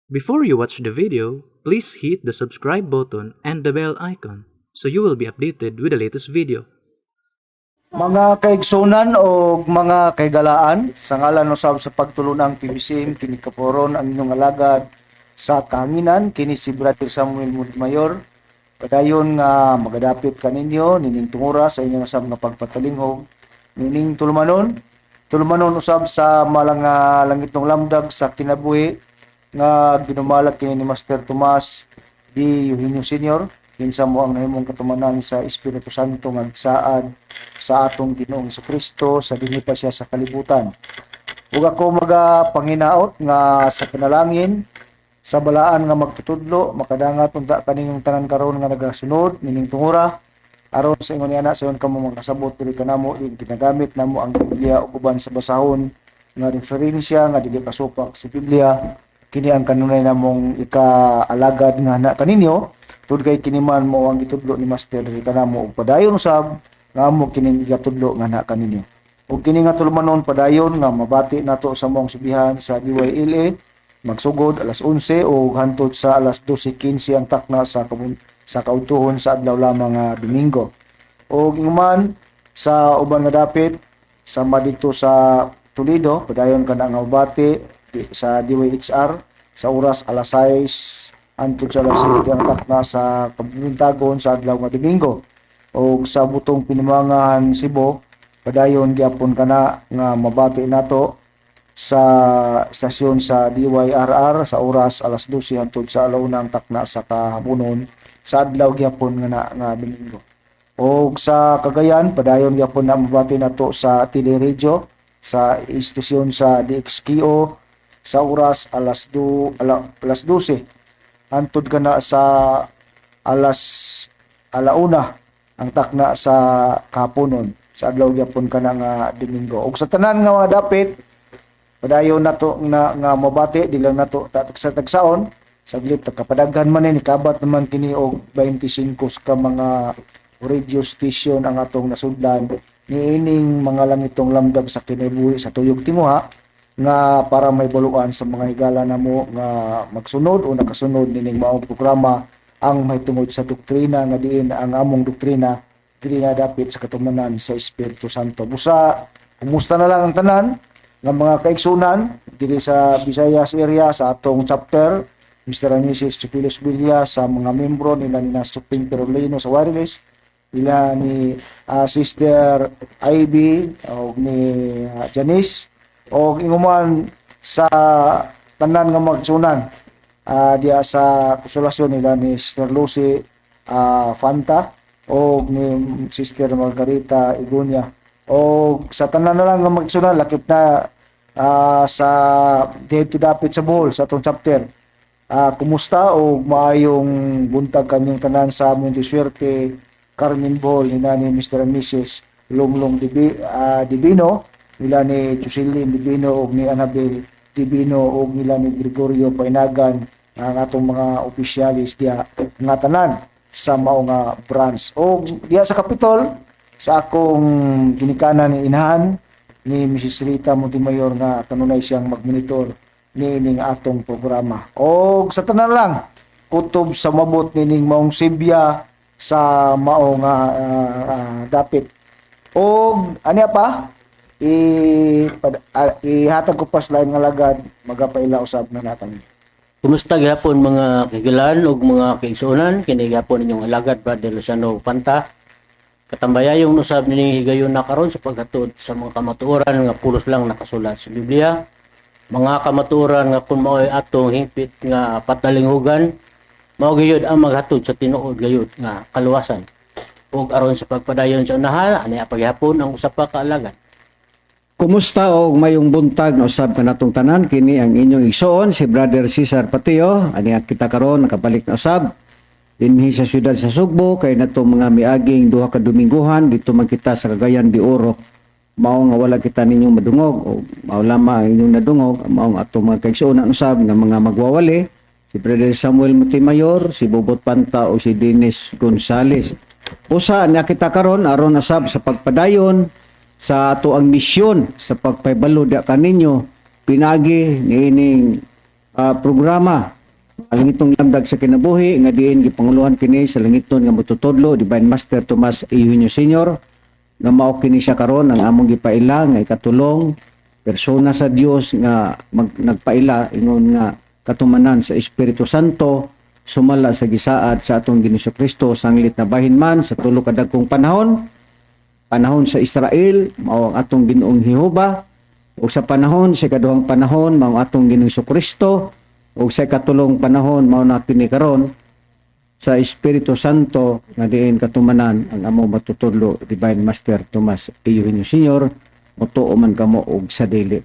Before you watch the video, please hit the subscribe button and the bell icon so you will be updated with the latest video. Mga kaigsunan o mga kaigalaan, sa ngalan usab sa pagtulunang PBCM, kini kaporon ang inyong alagad sa kahanginan, kini si Brother Samuel Montemayor. Padayon nga magadapit kaninyo nining tungura sa inyong usab nga pagpatalinghog nining tulumanon. Tulumanon usab sa malang langitnong lamdag sa kinabuhi nga ginumalag kini ni Master Tomas D. Eugenio Sr., kinsa mo ang nahimong katumanan sa Espiritu Santo nga gisaad sa atong Ginoong Kristo sa dinhi pa siya sa kalibutan. Ug ako maga panginaot nga sa panalangin sa balaan nga magtutudlo makadangat unta kaninyong tanan karon nga nagasunod nining tungura, aron sa ingon niana sayon kamo makasabot diri kanamo di ginagamit namo ang Biblia ug uban sa basahon nga referensya nga dili kasupak sa Biblia. Kini ang kanunay namong ikaalagad nga na kaninyo, tud kay kini man mo ang gitudlo ni Master diri kanamo, ug padayon usab nga amo kining gigatudlo nga na kaninyo. Ug kini nga tulumanon, padayon nga mabati nato sa mong subihan sa DYLA, magsugod alas 11 o hantod sa alas 12:15 ang takna sa kaudtuhon sa adlaw lamang nga Domingo. O inguman sa uban nga dapit sama dito sa Toledo, padayon kana nga mabati sa DYHR sa oras alas 6 hantod sa alas 7 ang takna sa kabuntagon sa adlaw nga Domingo. O sa butong Pinamangahan, Cebu, padayon gyapon kana nga mabati nato sa istasyon sa DYRR sa oras alas 12 hantod sa alauna ang takna sa kahaponon sa adlaw gyapon nga na, nga Domingo. Og sa Cagayan, padayon gyapon na mabati nato sa Teleradyo sa istasyon sa DXKO sa oras alas 12 hantod kana sa alas alauna ang takna sa kahaponon sa adlaw gyapon kana nga Domingo. Og sa tanan nga mga dapit, padayon nato na nga mabati, di lang nato sa tagsaon saglit kapadaghan man ni, kabat naman kini og 25 ka mga radio station ang atong nasudlan niining mga langitong lamdag sa kinabuhi sa tuyog tinguha, nga para may baluan sa mga higala namo nga magsunod o nakasunod nining maong programa ang mahitungod sa doktrina nga diin ang among doktrina dili na dapit sa katumanan sa Espiritu Santo. Busa kumusta na lang ang tanan nga mga kaigsunan diri sa Visayas area, sa atong chapter, Mr. and Mrs. Chupilos Villa, sa mga membro nila ni Suping Perolino sa wireless, nila ni Sister Ivy o ni Janice, o inguman sa tanan nga magsunan diya sa konsolasyon, nila ni Sister Lucy Fanta o ni Sister Margarita Igunya, o sa tanan na lang nga magsunan, lakip na sa dito dapit sa Bohol sa atong chapter. Kumusta o maayong buntag kanyong tanan sa Monte Suerte, Carmen Bohol, nila ni Mr. and Mrs. Lumlong Divino, nila ni Jocelyn Divino o ni Annabel Divino, o nila ni Gregorio Painagan, ang atong mga opisyalis diya nga tanan sa mao nga branch. O diya sa Capitol, sa akong ginikanan ni inahan ni Mrs. Rita Montemayor nga kanunay siyang magmonitor niining atong programa. O sa tanan lang kutob sa mabot nining maong Sibya sa mao nga dapit. O anya pa i ihatag ko pa sa lain nga lagad, magapaila usab na natang. Kumusta gihapon, mga kagilan ug mga kaigsuonan? Kini gihapon inyong alagad, Brother Luciano Panta. Katambayayong usab nining higayon na karon sa paghatod sa mga kamatuoran nga pulos lang nakasulat sa Biblia. Mga kamatuoran nga kung mao'y atong hingpit nga patalinghugan, mao gayud ang maghatod sa tinuod gayud nga kaluwasan. Ug aron sa pagpadayon sa unahan, ani paghapon ang usa pa ka alagad. Kumusta og mayong buntag na usab kanatong tanan. Kini ang inyong igsoon, si Brother Cesar Patio. Ani kita karon nakabalik na usab dinhi sa siyudad sa Sugbo, kay natong mga miaging 2 ka Domingguhan dito man kita sa Cagayan de Oro, mao nga wala kita ninyong madungog o mao lamang ang inyong nadungog mao ang atong mga kaigsuonan usab nga mga magwawali, si Brother Samuel Montemayor, si Bobot Panta o si Dennis Gonzales. Usa na kita karon aron usab sa pagpadayon sa ato ang misyon sa pagpahibalo diha kaninyo pinagi niining programa. Ang langitong lamdag sa kinabuhi nga diin gipanguluhan kini sa langiton nga motutudlo, Divine Master Tomas Eugenio Senior, nga mao kini siya karon ang among gipaila nga ikatulong persona sa Dios nga nagpaila ingon nga katumanan sa Espiritu Santo sumala sa gisaad sa atong Ginoong Kristo, sanglit na bahin man sa tulo ka dagkong panahon: panahon sa Israel, mao ang atong Ginoong Jehova, ug sa panahon sa ikaduhang panahon, mao ang atong Ginoong Kristo, ug sa ikatulong panahon, mao na kini karon sa Espiritu Santo nga diin katumanan ang among matutudlo, Divine Master Tomas Eugenio Senior, motuo man kamo og sa dili.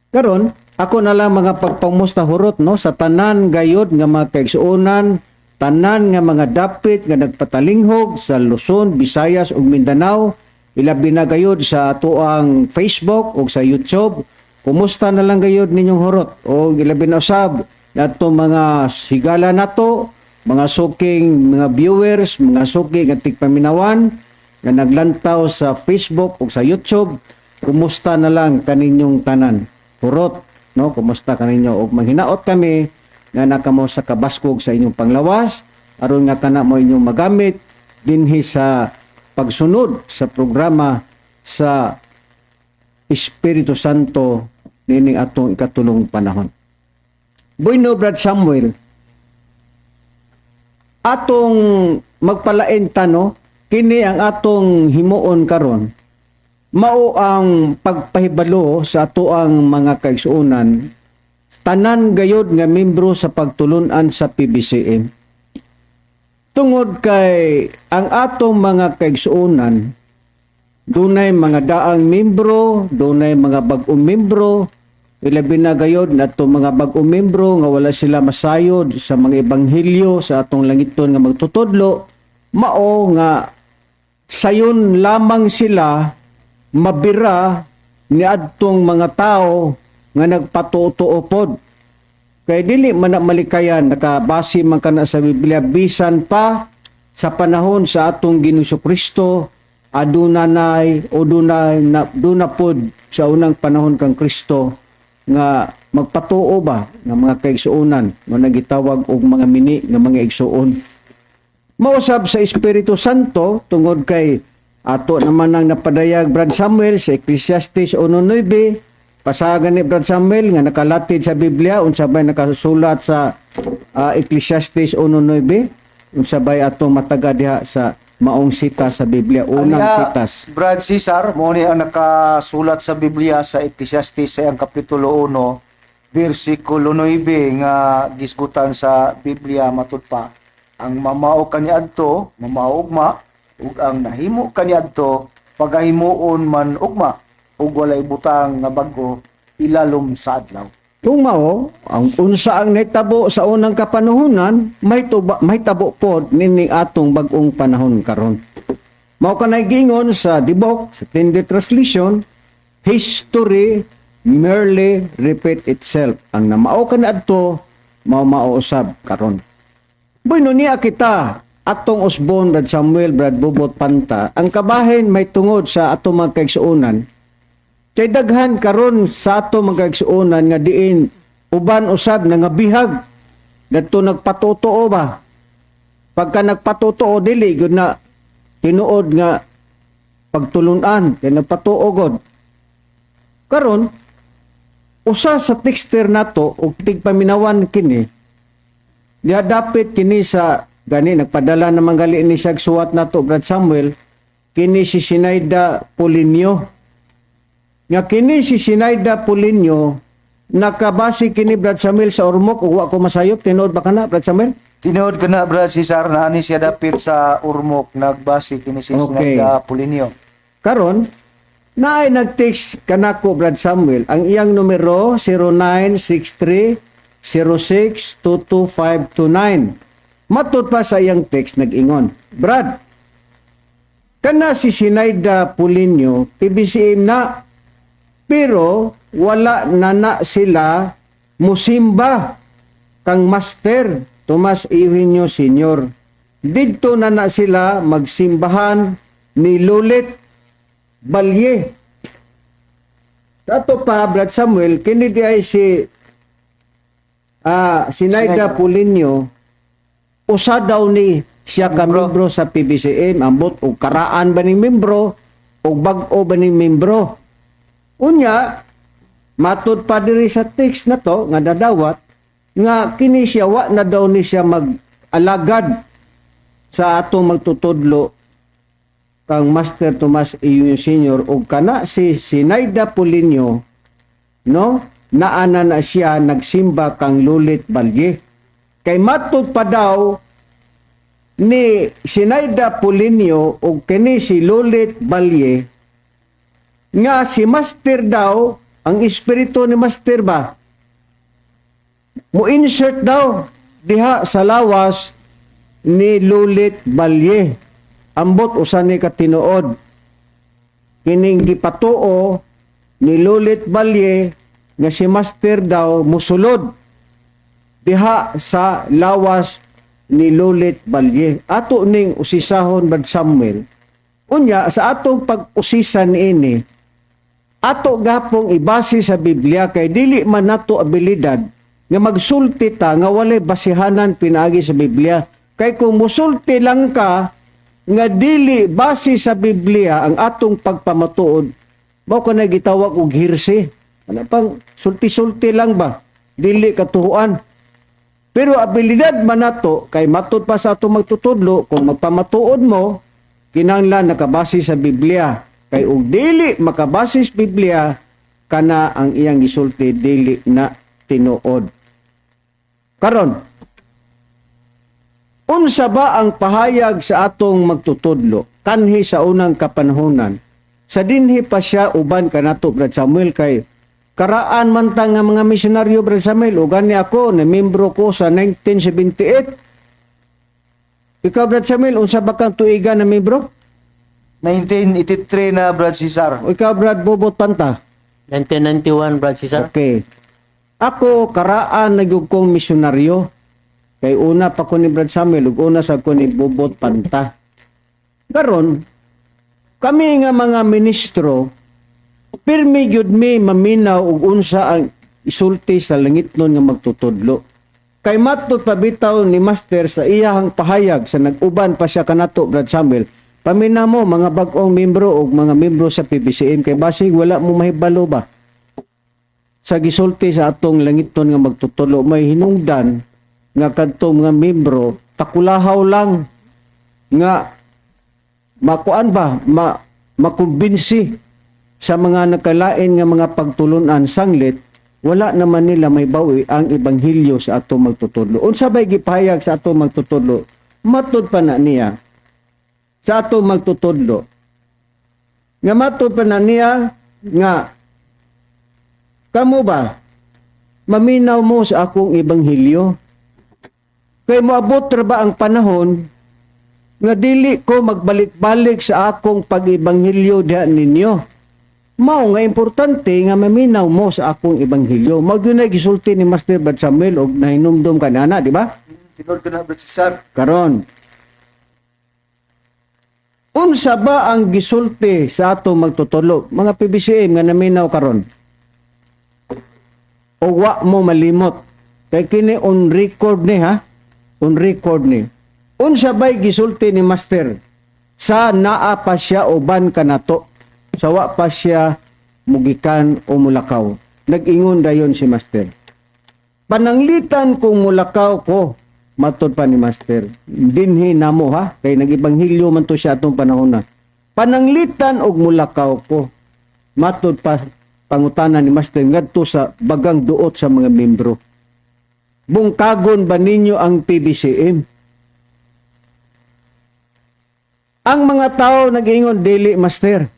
Karon, ako na lang mga pagpamusta hurot, no, sa tanan gayod nga mga kaigsuonan, tanan nga mga dapit nga nagpatalinghog sa Luzon, Visayas ug Mindanao, ilabi na gayod sa atoang Facebook ug sa YouTube. Kumusta na lang gayod ninyong hurot og ilabi na usab nato mga sigala nato, mga suking mga viewers, mga suki nga tigpaminawan nga naglantaw sa Facebook ug sa YouTube. Kumusta na lang kaninyong tanan? Hurot, no? Kumusta kaninyo? Ug manghinaot kami nga nakamo sa kabaskog sa inyong panglawas aron nga kana mo inyong magamit dinhi sa pagsunod sa programa sa Espiritu Santo nining atong ikatulong panahon. Bueno, Brad Samuel, atong magpalain tano, kini ang atong himuon karon mao ang pagpahibalo sa atoang mga kaigsuonan, tanan gayod nga membro sa pagtulunan sa PBCM, tungod kay ang atong mga kaigsuonan, dunay mga daang membro, dunay mga bag-ong membro, ilabi na gayod na atong mga bag-ong membro nga wala sila masayod sa mga ebanghelyo sa atong langiton nga magtutudlo, mao nga sayon lamang sila mabira ni adtong mga tao nga nagpatuotoo pod. Kay dili man na malikayan, nakabase man kana sa Biblia, bisan pa sa panahon sa atong Ginoong Kristo, aduna nay o dunay na duna pod sa unang panahon kang Kristo nga magpatuo ba nga mga kaigsuonan nga nagitawag og mga mini nga mga igsuon. Mausab sa Espiritu Santo, tungod kay ato naman ang napadayag, Brad Samuel, sa Ecclesiastes 1.9. Pasagan ni Brad Samuel nga nakalatid sa Biblia, unsa bay nakasulat sa Ecclesiastes 1.9, unsa bay atong mataga diha sa maong sita sa Biblia, unang Aniya, sitas? Brad Cesar, mo ni ang nakasulat sa Biblia sa Ecclesiastes sa iyang kapitulo 1, bersikulo 9 nga gisgutan sa Biblia matud pa: "Ang mamao kaniadto mamao ugma, ug ang nahimo kaniadto pagahimuon man ugma, ug walay butang nga bag-o ilalom sa adlaw." Kung mao, ang unsa ang nahitabo sa unang kapanahonan, may tuba, may tabo pod nining atong bag-ong panahon karon. Mao kanay giingon sa Dibok, sa Tinde Translation, "History merely repeat itself." Ang namao kaniadto, mao mao usab karon. Bueno, niya kita atong usbon, Brad Samuel, Brad Bubot Panta, ang kabahin may tungod sa atong mga kaigsuonan. Kay daghan karon sa ato mga kaigsuonan nga diin uban usab nga bihag dadto nagpatotoo ba. Pagka nagpatotoo, dili gyud na tinuod nga pagtulunan kay nagpatuo god. Karon, usa sa texter nato og tigpaminawan kini, diha dapit kini sa gani nagpadala naman gali ni siya suwat nato, Brad Samuel, kini si Sinaida Polinio. Nga kini si Sinaida Polinio, nakabase kini, Brad Samuel, sa Ormoc ug wa ko masayop. Tinuod ba kana, Brad Samuel? Tinuod kana, Brad Cesar, na ani siya dapit sa Ormoc nagbase kini si Sinaida Polinio. Karon, naay nag-text kanako, Brad Samuel. Ang iyang numero 0963 0622529. Matud pa sa iyang text, nag-ingon, "Brad, kana si Sinaida Pulinyo, PBCM na, pero wala na na sila musimba kang Master Tomas Eugenio Senior. Didto na na sila magsimbahan ni Lulit Balye." Kato pa, Brad Samuel, kini di ay si Sinaida Sinaida. Pulinyo, usa daw ni siya ka membro sa PBCM, ambot og karaan ba ning membro o bag-o ba ning membro. Unya, matud pa diri sa text na to nga dadawat nga kini siya wa na daw ni siya mag-alagad sa atong magtutudlo kang Master Tomas Iyun Senior og kana si Sinaida Pulinyo, no, naana na siya nagsimba kang Lulit Balye kay matud pa daw ni Sinaida Pulinyo og kini si Lulit Balye nga si Master daw, ang espiritu ni Master ba mo insert daw diha sa lawas ni Lulit Balye. Ambot usa ni katinuod kining gipatuo ni Lulit Balye nga si Master daw musulod diha sa lawas ni Lulit Balye. Ato ning usisahon, Brad Samuel. Unya, sa atong pag-usisan ini, ato gapong ibase sa Biblia kay dili man nato abilidad nga magsulti ta nga walay basihanan pinaagi sa Biblia. Kay kung musulti lang ka nga dili base sa Biblia ang atong pagpamatuod, mao ka na gitawag og heresy. Ano pang sulti-sulti lang ba? Dili katuhuan. Pero abilidad man nato kay matud pa sa atong magtutudlo, kung magpamatuod mo kinahanglan nakabase sa Biblia. Kay og dili makabase sa Biblia, kana ang iyang gisulti dili na tinuod. Karon, unsa ba ang pahayag sa atong magtutudlo kanhi sa unang kapanahonan? Sa dinhi pa siya uban kanato, Brad Samuel, kay karaan man ta nga mga misyonaryo, Brad Samuel, ug gani ako na membro ko sa 1978. Ikaw, Brad Samuel, unsa ba kang tuiga na membro? 1983 na, Brad Cesar. O ikaw, Brad Bobot Panta? 1991, Brad Cesar. Okay. Ako, karaan na gyud kong misyonaryo. Kay una pa ko ni Brad Samuel ug una sa ko ni Bobot Panta. Karon, kami nga mga ministro, pirmi gyud mi maminaw og unsa ang isulti sa langitnon nga magtutudlo. Kay matod pa bitaw ni Master sa iyahang pahayag sa nag-uban pa siya kanato, Brad Samuel. Pamina mo mga bag-ong membro og mga membro sa PBCM kay basig wala mo mahibalo ba sa gisulti sa atong langiton nga magtutulo. May hinungdan nga kadtong mga membro takulahaw lang nga makuan ba, makumbinsi sa mga nakalain nga mga pagtulunan sanglit wala naman nila may bawi ang ebanghelyo sa atong magtutudlo. Unsa bay gipahayag sa atong magtutudlo? Matud pa na niya sa atong magtutudlo nga matud pa na niya nga kamo ba maminaw mo sa akong ebanghelyo kay moabot ra ba ang panahon nga dili ko magbalik-balik sa akong pag-ebanghelyo diha ninyo. Mao nga importante nga maminaw mo sa akong ebanghelyo. Mao gyud na gisulti ni Master Brad Samuel og nahinumdum kanana, di ba? Tinuod ko na, Brad Cesar. Karon, unsa ba ang gisulti sa ato magtutulo? Mga PBCM nga naminaw karon. O wa mo malimot. Kay kini on record ni ha. On record ni. Unsa bay gisulti ni Master sa naa pa siya uban kanato? Sa wa pa siya mugikan o mulakaw. Nag-ingon dayon si Master. "Pananglitan kung mulakaw ko," matod pa ni Master. Dinhi namo ha, kay nag-ebanghilyo man to siya atong panahon na. "Pananglitan og mulakaw ko," matod pa pangutana ni Master ngadto sa bagang duot sa mga membro. "Bungkagon ba ninyo ang PBCM?" Ang mga tao nag-ingon, "Dili, Master."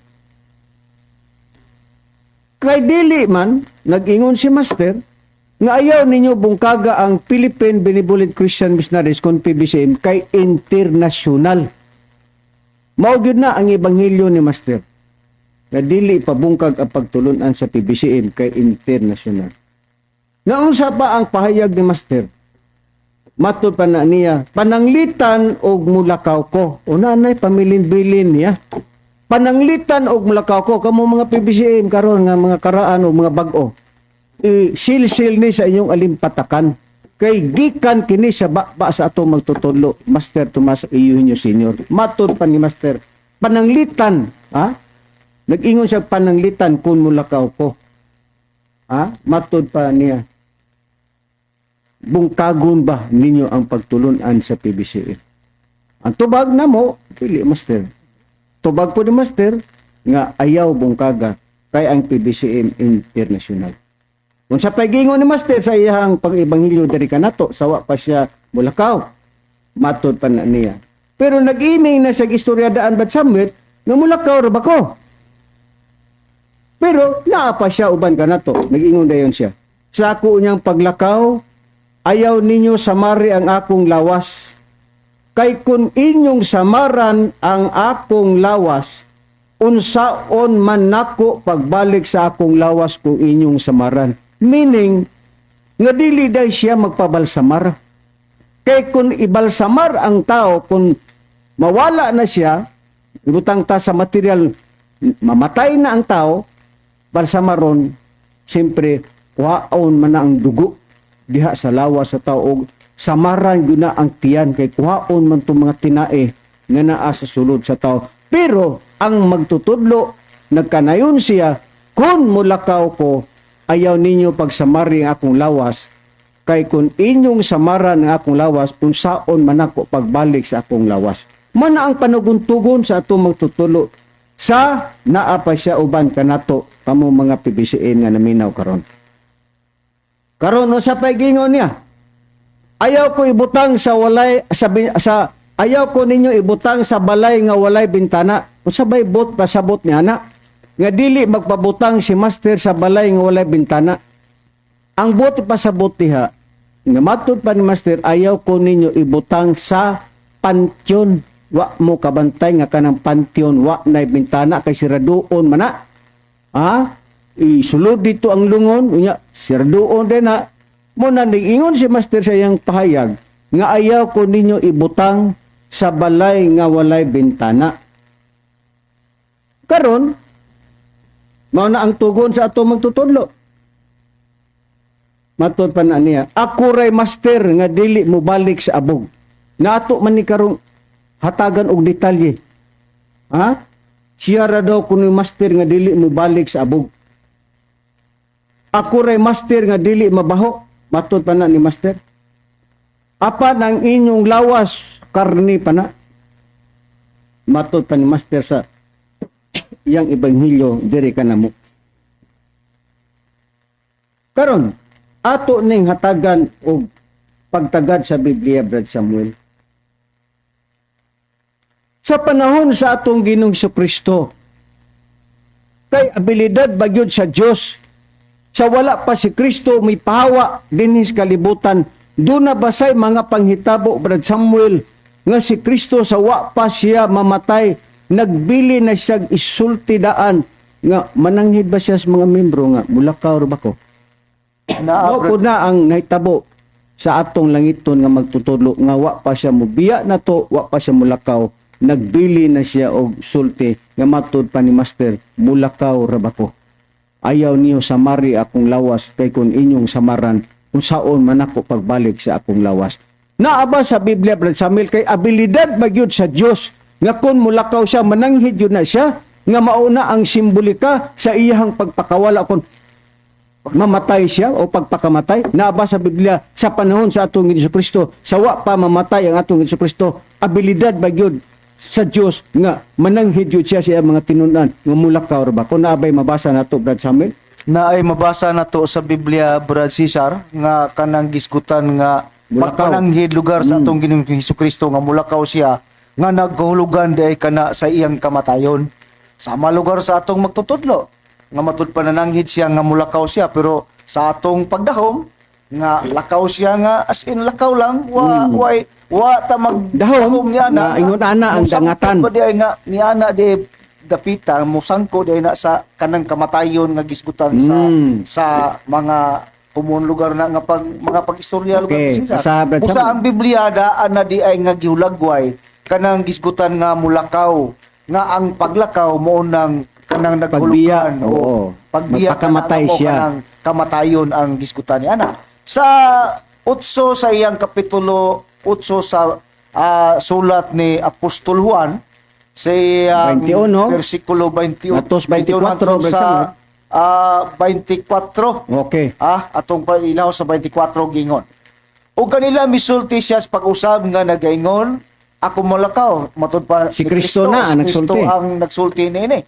Kay dili man, nag-ingon si Master, nga ayaw ninyo bungkaga ang Philippine Benevolent Christian Missionaries kon PBCM kay international. Mao gyud na ang ebanghelyo ni Master. Nga dili pabungkag ang pagtulunan sa PBCM kay international. Naunsa pa ang pahayag ni Master? Matod pa na niya, "Pananglitan og mulakaw ko." Una na'y pamilin-bilin niya. "Pananglitan og mulakaw ko." Kamo mga PBCM karon nga mga karaan o mga bag-o, i-sil-sil ni sa inyong alimpatakan. Kay gikan kini sa baba sa atong magtutudlo, Master Tomas Eugenio Senior. Matod pa ni Master, pananglitan, ha? Nag-ingon siya, pananglitan kung mulakaw ko. Ha? Matod pa niya. Bungkagon ba ninyo ang pagtulunan sa PBCM? Ang tubag na mo, dili, Master. Tubag po ni Master nga ayaw bungkaga kay ang PBCM International. Kung sa pagingon ni Master sa iyang pag-ebanghelyo diri kanato, sawa pa siya mulakaw. Matod pa na niya. Pero nag-iming na sa istorya daan Brad Samuel, nga mulakaw ra ba ko? Pero naa pa siya uban kanato. Nag-ingon dayon siya. Sa ako niyang paglakaw, ayaw ninyo samari ang akong lawas. Kay kung inyong samaran ang akong lawas, unsaon man nako pagbalik sa akong lawas kung inyong samaran. Meaning, nga dili day siya magpabalsamar. Kay kung ibalsamar ang tao, kung mawala na siya, ibutang ta sa material, mamatay na ang tao, balsamaron, siyempre, kuhaon man na ang dugo diha sa lawas sa tao og samaran gyud na ang tiyan kay kuhaon man tong mga tinae nga naa sa sulod sa tao. Pero ang magtutudlo, nagkanayon siya, kung mulakaw ko, ayaw ninyo pagsamari ang akong lawas, kay kung inyong samaran ang akong lawas, unsaon man ako pagbalik sa akong lawas. Mana ang panuguntugon sa atong magtutulo sa naa pa siya uban kanato kamo mga PBCM nga naminaw karon. Karon unsa pay gingon niya? Ayaw ko ibutang sa walay sa, sa ayaw ko ninyo ibutang sa balay nga walay bintana. Unsa bay bot pasabot ni ana? Nga dili magpabutang si master sa balay nga walay bintana. Ang buot pasabot diha nga matud pa ni master, ayaw ko ninyo ibutang sa pantheon. Wa mo kabantay nga kanang pantheon wa nay bintana kay siraduon man na. Ha? Isulod dito ang lungon, unya siraduon din na. Mo na niingon si master sa iyang pahayag nga ayaw ko ninyo ibutang sa balay nga walay bintana. Karon, mao na ang tugon sa ato magtutudlo. Matod pa na niya, ako ray master nga dili mo balik sa abog. Nato man ni karong hatagan og detalye. Ha? Siya ra daw kuno master nga dili mo balik sa abog. Ako ray master nga dili mabaho. Matod pa na ni master. Apan ang inyong lawas, karni pa na. Matod pa ni master sa iyang ebanghelyo diri ka namo. Karon, ato ning hatagan og pagtagad sa Biblia, Brad Samuel. Sa panahon sa atong Ginoong Kristo, kay abilidad bagyod sa Dios sa wala pa si Kristo may pahawa dinhi sa kalibutan, doon na basay mga panghitabo, Brad Samuel, nga si Kristo sa wa pa siya mamatay, nagbili na siya isulti daan nga mananghid ba siya sa mga membro nga mulakaw ra ba ko? Naa, Mao pud na ang nahitabo sa atong langiton nga magtutudlo nga wa pa siya mubiya na to, wa pa siya mulakaw, nagbili na siya og sulti nga matud pa ni master, mulakaw ra ba ko? Ayaw niyo samari akong lawas kay kung inyong samaran, unsaon man ako pagbalik sa akong lawas. Naa ba sa Biblia, Brad Samuel, kay abilidad magyud sa Dios nga kung mulakaw siya, mananghid yun na siya nga mauna ang simbolika sa iyahang pagpakawala kung mamatay siya o pagpakamatay? Naa ba sa Biblia sa panahon sa atong Hesus Kristo, sa wa pa mamatay ang atong Hesus Kristo, abilidad ba gyud sa Dios nga mananghid yun siya sa iyang mga tinun-an nga mulakaw ra ba ko? Naabay mabasa nato, Brad Samuel? Na ay mabasa na to sa Biblia, Brad Cesar, nga kanang gisgutan nga Mulakaw. pagpananghid lugar sa atong Ginoong Hesus Kristo nga mulakaw siya nga nagkahulugan di ay kana sa iyang kamatayon. Sama lugar sa atong magtutudlo nga matud panananghid siya nga mulakaw siya, pero sa atong pagdahom nga lakaw siya nga as in lakaw lang, wa wa wa ta mag Dahom, niya na ingon ana ang musangkot dangatan. ba di ay nga niana di dapita musangko di ay na sa kanang kamatayon nga gisgutan sa sa mga common lugar na nga pag mga pag-istorya lugar Okay, Cesar. sa Brad Busa Samuel. ang Biblia daan na di ay nga gihulagway kanang gisgutan nga mulakaw nga ang paglakaw mo nang kanang Pagbiya, nagulukan. Oo. Pagbiya Magpakamatay kanang, siya. kanang kamatayon ang gisgutan ni ana sa 8 sa iyang kapitulo 8 sa sulat ni Apostol Juan sa iyang 21. versikulo 21, Atos 24, 21 sa 24. Okay. Atong pailaw sa 24 gingon. Ug kanila misulti siya sa pag-usab nga nagaingon, "Ako molakaw," matud pa Si ni Kristo na ang si Kristo nagsulti. Ang nagsulti niini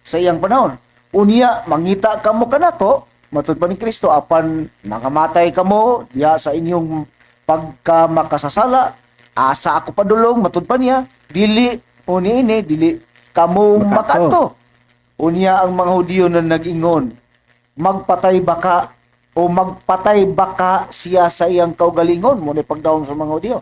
sa iyang panahon. "Unya mangita kamo kanako," matud pa ni Kristo, "apan mangamatay kamo diha sa inyong pagkamakasasala. Asa ako padulong," matud pa niya, "dili uni ini dili kamo Makato. Makato." Unya ang mga Hudiyo na nag-ingon, "Magpatay baka o magpatay baka siya sa iyang kaugalingon?" Mo ni pagdaong sa mga Hudiyo.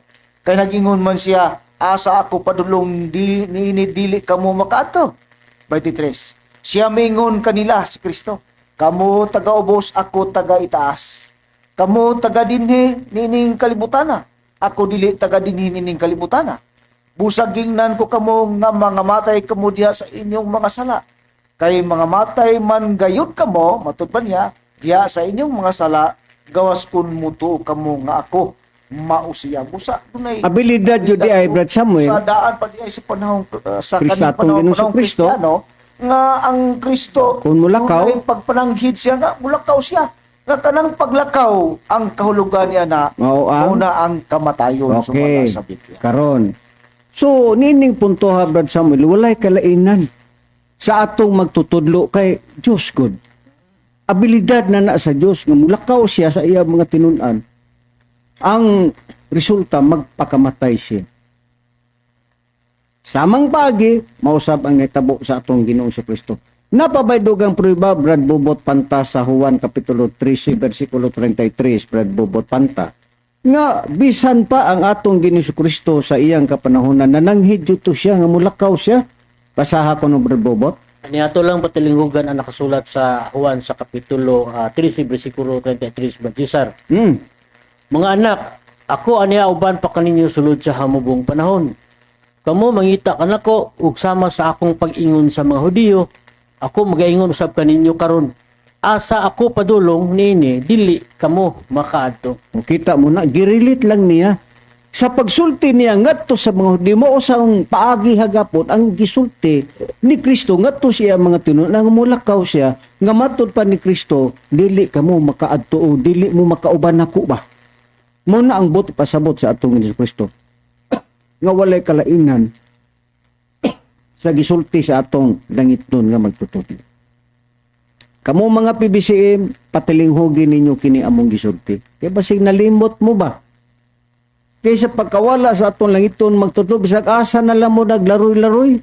Kay nag-ingon man siya, "Asa ako padulong di niini dili kamo makaadto." 23. Siya mingon kanila, si Kristo, "Kamo taga-ubos, ako taga itaas. Kamo taga dinhi niining kalibutana. Ako dili taga dinhi niining kalibutana. Busag gingnan ko kamo nga mga matay kamo diha sa inyong mga sala. Kay mga matay man gayud kamo," matud pa niya, "diha sa inyong mga sala, gawas kun mutuo kamo nga ako mao siya." Busa dunay Abilidad yun di ay, Brad Samuel. sa daan pa di ay sa panahon sa Kristo kaning atong panahon, Ginoong panahon Kristo. Kristiyano nga ang Kristo Kung mulakaw. dunay pagpananghid siya nga mulakaw siya, nga kanang paglakaw ang kahulugan niya na Mao ang- mao na ang kamatayon Okay. sumala sa Biblia. Karon. So, nining punto ha, Brad Samuel, walay kalainan sa atong magtutudlo kay Diyos God. Abilidad na na sa Diyos nga mulakaw siya sa iya mga tinun-an. Ang resulta, magpakamatay siya. Samang pagi, mausab ang nitabo sa atong Ginoong sa Kristo. Napabay dugang prueba, Brad Bobot Panta, sa Juan Kapitulo 13, versikulo 33, Brad Bobot Panta, nga bisan pa ang atong Ginoong Kristo sa iyang kapanahonan, nananghid dito siya, nga mulakaw siya. Basaha ko no, Brad Bobot. Ani ato lang patilinghugan ang nakasulat sa Juan sa kapitulo 13 bersikulo 33, Brad Cesar. Mga anak, ako aniya uban pa kaninyo sulod sa hamubong panahon. Kamo mangita kanako ug sama sa akong pag-ingon sa mga Hudiyo, ako magaingon usab kaninyo karon. Asa ako padulong niini dili kamo makaadto. O, kita mo na, girilit lang niya. Sa pagsulti niya ngadto sa mga Hudyo, mao sa ang paagi hagapon ang gisulti ni Kristo ngadto siya mga tinuod nga mulakaw siya, nga matud pa ni Kristo, dili kamo makaadto o dili mo makauban nako ba. Mo na ang buot pasabot sa atong Hesus Kristo nga walay kalainan sa gisulti sa atong langitnon nga magtutudlo. Kamo mga PBCM, patilinghugi ninyo kini among gisulti. Kaya basig nalimot mo ba? Kaysa pagkawala sa atong langiton magtudlo, bisag asa na lang mo naglaroy-laroy.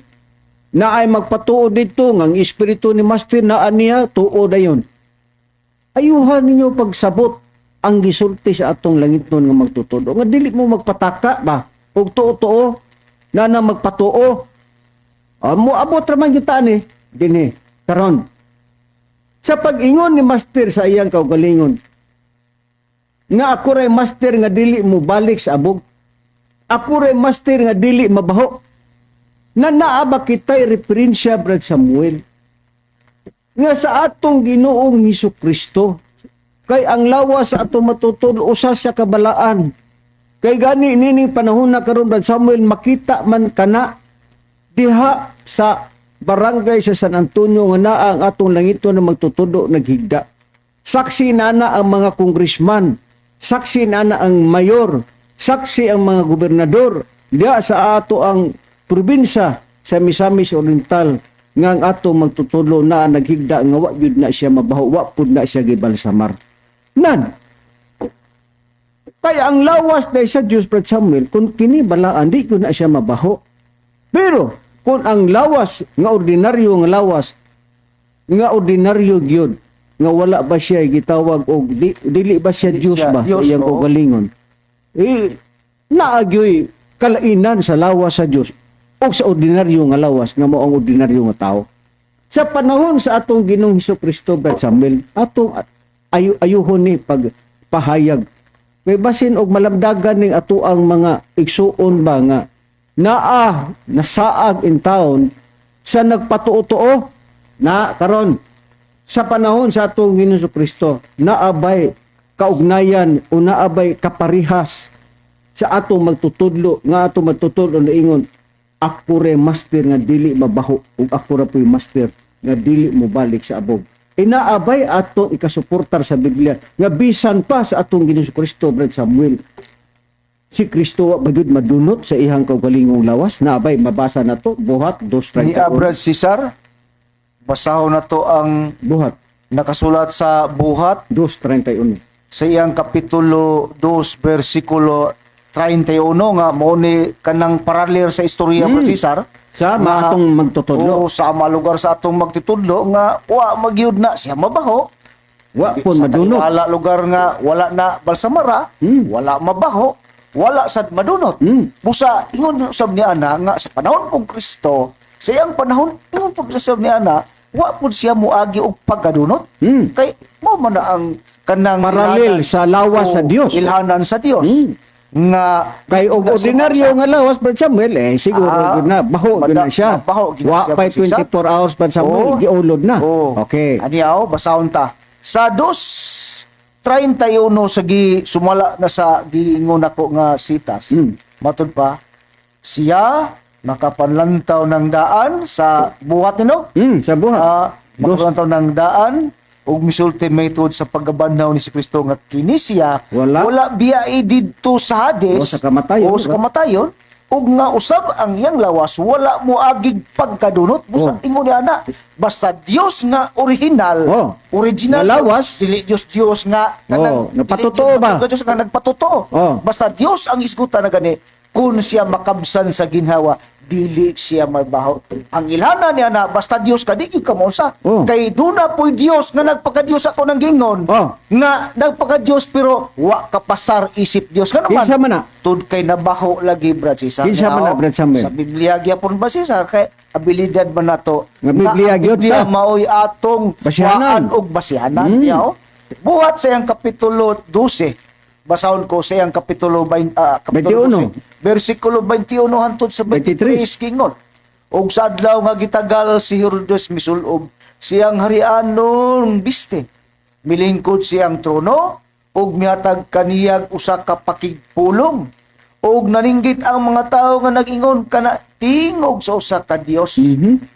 Na ay magpatuo dito, nga ang espiritu ni Master na aniya, tuo dayon. Ayuhan ninyo pagsabot ang gisulti sa atong langitnon nga magtutudlo. Nga dili mo magpataka ba? Ug tuo-tuo, na na magpatuo. Mo abot ra man gyud ta ni dinhi karon. Sa pag-ingon ni Master sa iyang kaugalingon, nga ako ray master nga dili mo balik sa abog. Ako ray master nga dili mabaho. Na naa ba kita'y referensya, Brad Samuel? Nga sa atong Ginoong Hesus Kristo, kay ang lawas sa atong matutudlo usa sa kabalaan. Kay gani nining panahon na karon, Brad Samuel, makita man kana diha sa barangay sa San Antonio nga naa ang atong langito na magtutudo naghigda. Saksi na na ang mga congressman, saksi na na ang mayor, saksi ang mga gobernador diha sa ato ang probinsya sa Misamis Oriental nga ang ato magtutulo na naghigda nga wa gyud na siya mabaho, wa pud na siya gibalsamar. Nan, kaya ang lawas dahil sa Diyos, Brad Samuel, kung kini balaan, di ko na siya mabaho. Pero, kung ang lawas, nga ordinaryo nga lawas, nga ordinaryo gyud, nga wala ba siya gitawag og dili ba siya Dili Diyos siya ba sa Diyos, iyang oo. kaugalingon? Eh, naagyoy kalainan sa lawas sa Diyos o sa ordinaryo nga lawas nga mao ang ordinaryo nga tao. Sa panahon sa atong Ginoong Hesus Kristo, Brad Samuel, atong ayuhon ni pagpahayag. Kay basin og malamdagan ning ato ang mga igsuon ba nga naa nasaag in town sa nagpatuo-tuo na karon sa panahon sa atong Ginoong Hesus Kristo naabay kaugnayan o naa bay kaparihas sa atong magtutudlo nga atong magtutudlo na ingon, "Ako re master nga dili mabaho ug ako ra po'y master nga dili mo balik sa abog"? Inaa bay atong ikasuportar sa Biblia nga bisan pa sa atong Ginoong Kristo, Brad Samuel, si Kristo wa ba gyud madunot sa iyang kaugalingong lawas? Naa bay mabasa na to? Buhat 2:31. Ni Brad Cesar, basahon na to ang Buhat nakasulat sa Buhat 2:31. sa iyang kapitulo 2 versikulo 31 nga mao ni kanang parallel sa istorya, Brad Cesar. Sa mga atong magtutudlo. Oo, sa mga lugar sa atong magtutudlo nga wa magyud na siya mabaho. Wa pun Sa madunot. Wala lugar nga wala na balsamara, wala mabaho, wala sad madunot. Busa ingon usab ni ana nga sa panahon pong Kristo, sa iyang panahon ingon pud usab ni ana, wa pud siya moagi og pagkadunot. Kay mao man na ang kanang Parallel sa lawas sa Oo, Dios. Ilhanan sa Dios. Nga Kay og nga ordinaryo nga lawas, Brad Samuel, eh siguro gyud na baho gyud na siya. Mabaho gyud na Wa siya, pa'y Brad Cesar. 24 hours, Brad Samuel, giulod na. Oo. Okay. Aniyaw, basahon ta. Sa 2:31 sa gi sumala na sa giingon ako nga sitas. Matud pa siya makapanlantaw ng daan sa Buhat nino. Sa Buhat. Makapanlantaw ng daan ug misulti method sa pagkabanhaw ni si Kristo nga kini siya Wala. wala biyai didto sa Hades O sa kamatayon, o sa diba? kamatayon ug nga usab ang iyang lawas wala moagig pagkadunot. Busa ingon niya na basta Dios nga original, original Nga lawas. dili Dios Dios nga Oh, nagpatotoo dili ba? Dios nga nagpatotoo. Basta Dios ang isgutan na gani kun siya makabsan sa ginhawa, dili siya mabaho. Ang ilhanan niya na basta Dios ka, di gyud ka maunsa. Kay duna po'y Dios nga nagpakadiyos ako ng gingon nga nagpakadiyos pero wa kapasar isip Dios nga naman. Kinsa man na? Tud kay nabaho lagi, Brad Cesar. Kinsa man na, Niao, Brad Samuel? Sa Biblia gyapon ba, Cesar, kay abilidad man nato Nga Biblia ang gyud Biblia ta. maoy atong Basihanan. waan og basihanan. Niao. Buhat sa iyang kapitulo 12. Basahon ko sa iyang kapitulo 20, kapitulo 21. 12, versikulo 21 hantod sa 23, 23. kingon. Og sa adlaw nga gitagal si Herodes misulob siyang harianon biste. Milingkod siyang trono ug mihatag kaniyag usa ka pakigpulong. Og naninggit ang mga tawo nga nag-ingon kana tingog sa usa ka Dios,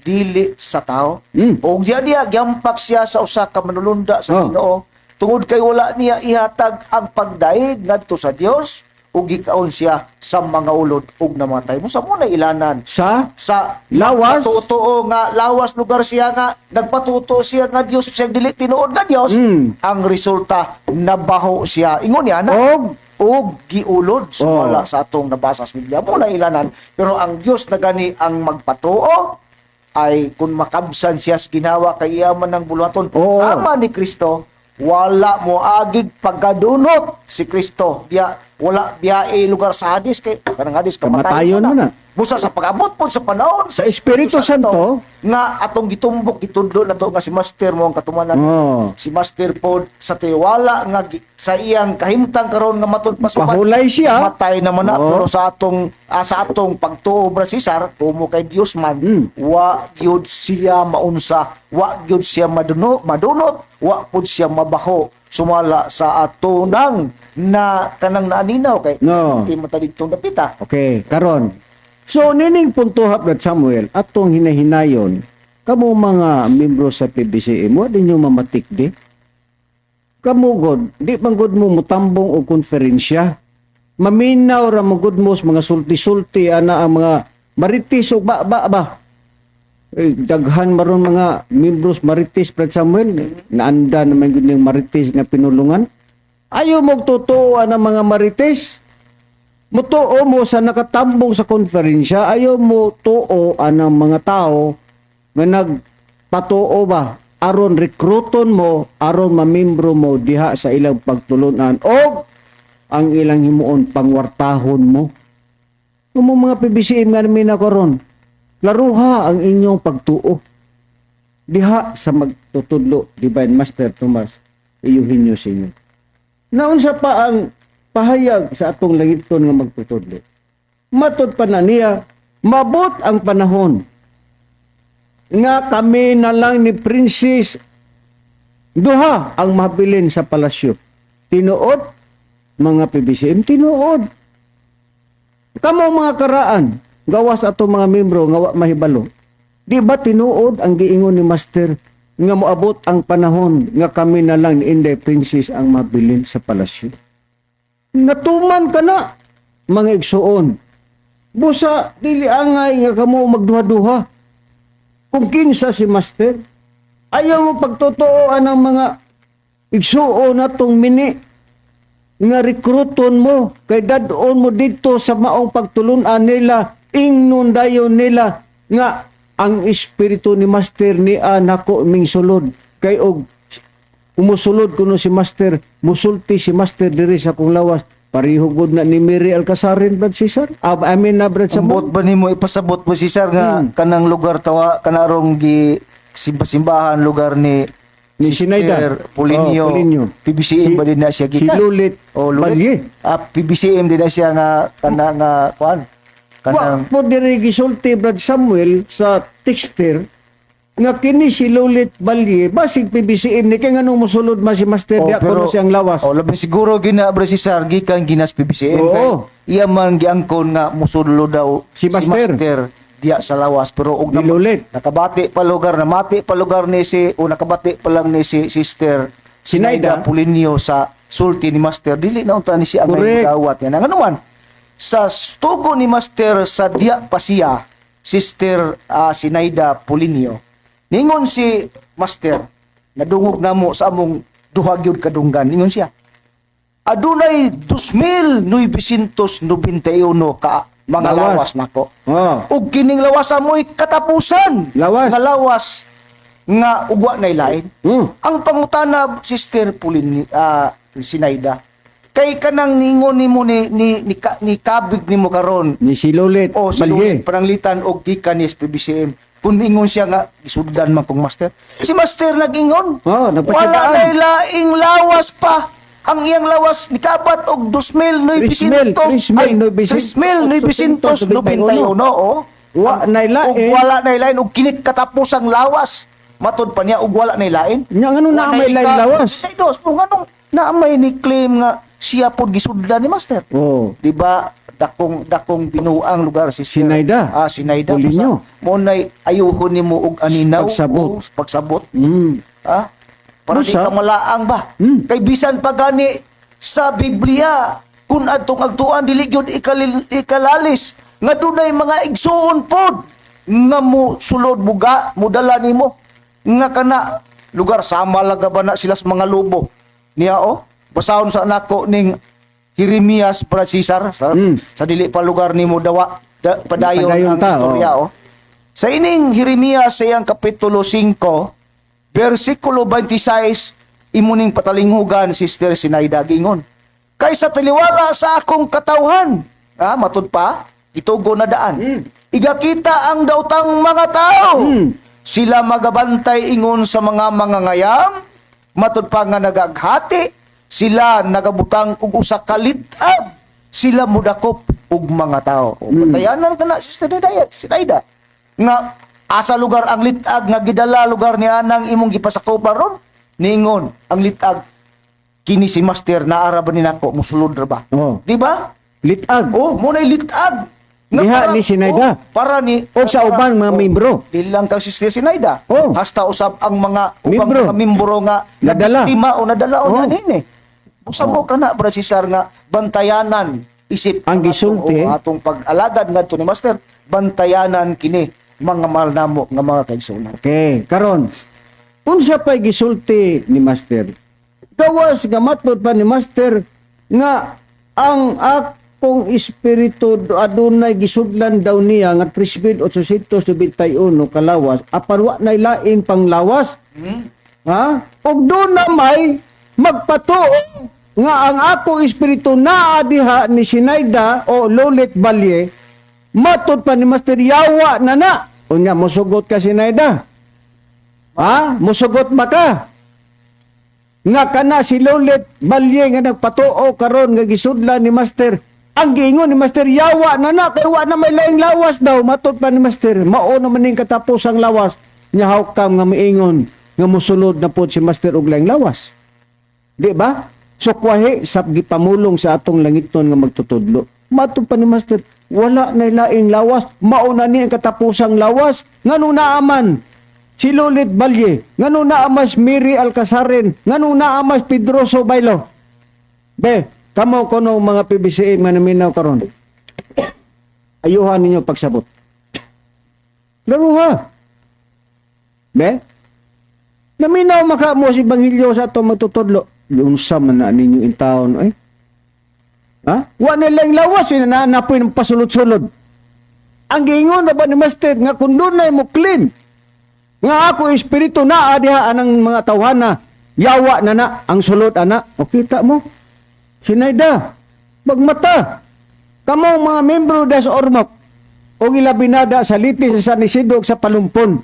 dili sa tao. Og diya diya gyampak siya sa usa ka manulunda sa Ginoo tungod kay wala niya ihatag ang pagdaig ngadto sa Dios ug gikaon siya sa mga ulod ug namatay. Mo sa mo na ilanan Sa sa lawas. Totoo nga lawas lugar siya nga nagpatuto siya nga Dios siya dili tinuod nga Dios. Ang resulta, nabaho siya. Ingon niya na Og og giulod sumala sa atong nabasa sa Biblia mo na ilanan. Pero ang Dios na gani ang magpatuo ay kung makabsan siya sa ginawa kay iya man ng buluhaton sama ni Kristo, wala mo agig pagkadunot si Kristo diya, wala biyae lugar sa Hades kay kanang Hades Kamatayon kamatayon mo na. Busa sa pag-abot po sa panahon Sa Espiritu Santo, nga atong gitumbok gitudlo na to nga si Master mo ang katumanan. Si Master pod sa tiwala nga sa iyang kahimtang karon nga matud pasukan. Pahulay siya. Matay naman na pero sa atong pagtuo, Brad Cesar, tumo kay Dios man, wa gyud siya maunsa, wa gyud siya madunot, wa pud siya mabaho sumala sa ato nang na kanang naaninaw kay di man ta didtong dapita. Okay, karon. So nining punto, Brad Samuel, atong hinahinayon, kamo mga membro sa PBCM, wa ninyo mamatik di. Kamo god, di man gud mo mutambong og konferensya. Maminaw ra mo gud mo sa mga sulti-sulti ana ang mga marites og ba ba ba. Eh, daghan maron mga membros marites, Brad Samuel, naanda naman gud ning marites nga pinulungan. Ayaw mo totoo ang mga marites. Mutuo mo sa nakatambong sa konferensya, ayaw mo tuo anang mga tao nga nagpatuo ba aron rekruton mo, aron mamembro mo diha sa ilang pagtulunan o ang ilang himuon pangwartahon mo. Kung mo mga PBCM nga namin na karon, laruha ang inyong pagtuo diha sa magtutudlo, Divine Master Tomas Eugenio Sr. Naunsa pa ang pahayag sa atong langiton nga magtutudlo? Matod pa na niya, mabot ang panahon nga kami na lang ni Princess duha ang mabilin sa palasyo. Tinuod, mga PBCM, tinuod. Kamo mga karaan, gawas ato mga membro nga wa mahibalo. Di ba tinuod ang giingon ni Master nga moabot ang panahon nga kami na lang ni Inday Princess ang mabilin sa palasyo? Natuman ka na, mga igsuon. Busa, dili angay nga kamo magduha-duha. Kung kinsa si Master, ayaw mo pagtotooan ang mga igsuon natong mini nga rekruton mo kay dad-on mo didto sa maong pagtulunan nila, ingnon dayon nila nga ang espiritu ni Master ni nako ming sulod kay og umusulod kuno si Master, musulti si Master diri sa akong lawas. Pareho gud na ni Mary Alcasarin, Brad Cesar. Ah, I mean na Brad Ambot Samuel. ba nimo ipasabot mo, Cesar, nga kanang lugar tawa kanarong gi simba-simbahan lugar ni Ni Sister Sinaida. Polinio, Oh, Polinio. PBCM ba din na siya Si gikan? Lulit Oh, Lulit. Balye. Ah, PBCM din na siya nga kana nga kuan. Wa Kanang po diri gisulti, Brad Samuel, sa texter nga kini si Lulit Balye basig PBCM ni kay nganong mosulod man si Master Oh, diya kuno siyang lawas. Oh, labi siguro gina bro si Sir gikan ginas PBCM Oo. kay iya man giangkon nga musulo daw Si Master. diya sa lawas pero og Ni Lulit. Nakabati pa lugar, namati pa lugar ni si o nakabati pa lang ni si Sister Sinaida. Sinaida Pulinio sa sulti ni Master, dili na unta ni si angay Correct. gawat yan. Ngano man sa tugo ni Master sa diya pa siya, Sister Sinaida Pulinio, ningon si Master, nadungog namo sa among duha gyud kadunggan, ningon siya adunay 2,991 ka mga Lawas. lawas nako. Oh. Ug kining lawas amoy katapusan. Lawas. Nga lawas nga ugwa na lain. Ang pangutana, Sister Pulin, Sinaida, kay kanang ningon nimo ni kabig nimo karon Ni si Lulit o si Balye. Lulit pananglitan og gikan ni SPBCM, kung ingon siya nga gisudlan man kong Master, si Master nag-ingon Oh, wala nagpasitaan. na laing lawas pa, ang iyang lawas nikabat og 2,900 ay, 3,991, oh. Wa nay lain. Og wala na lain og kini katapusang lawas, matod pa niya, og wala na lain. Nya ngano Wa naa may nay lain lawas? Ay, dos kung anong naa may ni claim nga siya pod gisudlan ni Master. Oh. Di ba dakong dakong binuang lugar si Sinaida. Ah, Sinaida. Pulinyo. Mo nay ayuhon nimo og aninaw. Pagsabot. O, pagsabot. Ah? Para di Busa. ka malaang ba? Kay bisan pa gani sa Biblia kun adtong agtuan dili gyud ikalalis nga dunay mga igsuon pod nga mo sulod muga mudala nimo nga kana lugar sama laga ba na sila sa mga lobo niya, oh. Basahon sa nako ning Jeremias, Brad Cesar, sa dili pa lugar nimo dawa padayon Padayon ang ta, istorya, oh. Sa ining Jeremias sa iyang kapitulo 5 versikulo 26, imuning patalinghugan, Sister Sinaida, gingon. Kay sa taliwala sa akong katawhan, matud pa, itugo na daan. Igakita ang daotang mga tao. Sila magabantay ingon sa mga mangangayam, matud pa nga nagaghati, sila nagabutang og usa ka lit-ag, sila mudakop og mga tao. O, patayanan ka na, Sister Sinaida, Sinaida. Nga asa lugar ang litag nga gidala lugar ni anang imong gipasakopan ron? Ningon ang litag kini si Master naara ba ni nako musulod ra ba? Oh. Di ba? Litag. Oh, mo nay litag. Nga Diha ni Sinaida. Oh, para ni O sa uban mga oh, membro. Di lang kang Sister Sinaida. Oh. Hasta usab ang mga ubang Membro. mga membro nga Nadala. nabiktima o nadala o Oh. nanin eh. Usa mo kana, Brad Cesar, nga bantayanan isip Ang gisulti. atong pag-alagad ngadto ni Master, bantayanan kini mga mahal namo nga mga kaigsuonan. Okay, karon. Unsa pay gisulti ni Master? Gawas nga matod pa ni Master nga ang akong espiritu adunay gisudlan daw niya nga 3,891 kalawas apan wa nay lain pang lawas. Ha? Og doon na may magpatuo nga ang akong espiritu naa diha ni Sinaida o Lolit Balye, matod pa ni Master yawa na na. Unya mosugot ka, Sinaida? Ha? Mosugot ba ka? Nga kana si Lolit Balye nga nagpatuo karon nga gisudlan ni Master. Ang giingon ni Master yawa na na kay wa na may laing lawas daw matod pa ni Master. Mao naman ning katapusang lawas. Nya how come nga miingon nga mosulod na pod si Master og laing lawas? Di ba? Sukwahi sa gipamulong sa atong langitnon nga magtutudlo. Matod pa ni Master, wala na laing lawas, mauna ni ang katapusang lawas, ngano naaman si Lolit Balye, ngano naamas Miri Alcazarin, ngano naamas Pedroso Baylo. Be, kamo kuno mga PBCM nga naminaw karon. Ayuhan ninyo pagsabot. Laruha. Be, naminaw maka mo si Ebanghelyo sa ato magtutudlo. Unsa man na ninyo in taon eh? Ha? Wa na lang lawas yun na napoy ng pasulod-sulod. Ang giingon na ba ni Master nga kung dunay mo claim nga ako espiritu na diha anang mga tawhana, yawa na na ang sulod ana. O kita mo, Sinayda, magmata kamo mga membro des Ormoc o ilabinada sa litis sa San Isidro ug sa Palumpon.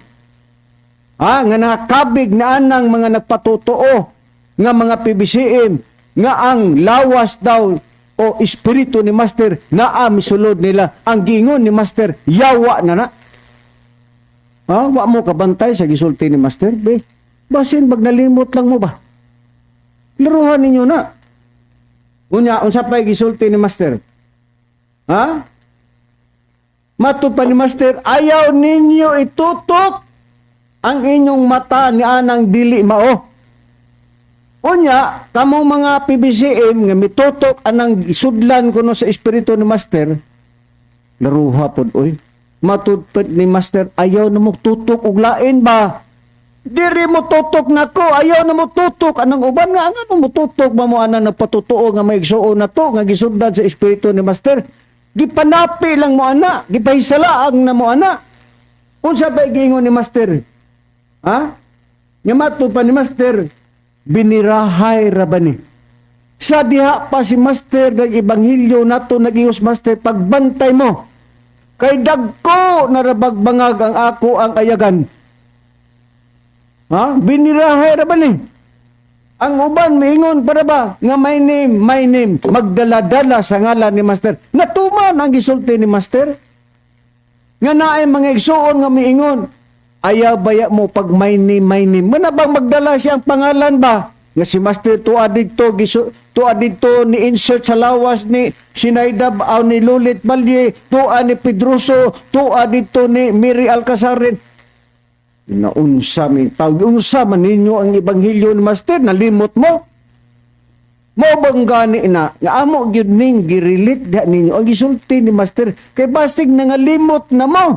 Ha, nga nakabig na anang mga nagpatotoo nga mga PBCM nga ang lawas daw o espiritu ni Master naa misulod nila. Ang giingon ni Master, yawa na na. Ha, wa mo kabantay sa gisulti ni Master, be. Basin bag nalimot lang mo ba? Laruhan ninyo na. Unya, unsa pa'y gisulti ni Master? Ha? Mato pa ni Master, ayaw ninyo itutok ang inyong mata ni anang dili mao. Unya, kamo mga PBCM nga mitutok anang sudlan kuno sa espiritu ni Master, laruha pod oy. Matud pa ni Master, ayaw na mo tutok og lain ba? Diri mo tutok nako, ayaw na mo tutok anang uban nga ang ano mo tutok ba mo anang nagpatotoo nga may igsuon na to nga gisudlan sa espiritu ni Master. Gipanapi lang mo ana, gipahisalaang na mo ana. Unsa ba giingon ni Master? Ha? Nga matud pa ni Master, binirahay ra ba ni? Sa diha pa si Master nag-ebanghelyo nato nag-ius Master, pagbantay mo. Kay dagko narabag bangag ang ako ang ayagan. Ha? Binirahay ra ba ni? Ang uban miingon para ba nga my name, my name, magdala-dala sa ngalan ni Master. Natuman ang gisulti ni Master. Nga naay mga igsuon nga miingon. Ayaw baya mo pag my name, my name. Mana bang magdala siya ang pangalan ba? Nga si Master tuwa didto, tuwa didto ni insert sa lawas ni Sinaida aw ni Lulit Balye, tuwa ni Pedroso, tuwa didto ni Miri Alcazarin. Naunsa mi tawag, unsa man ninyo ang ebanghelyo ni Master, nalimot mo. Mao bang gani na nga amo gyud ning girilit diha ninyo ang gisulti ni Master kay basig nangalimot na mo.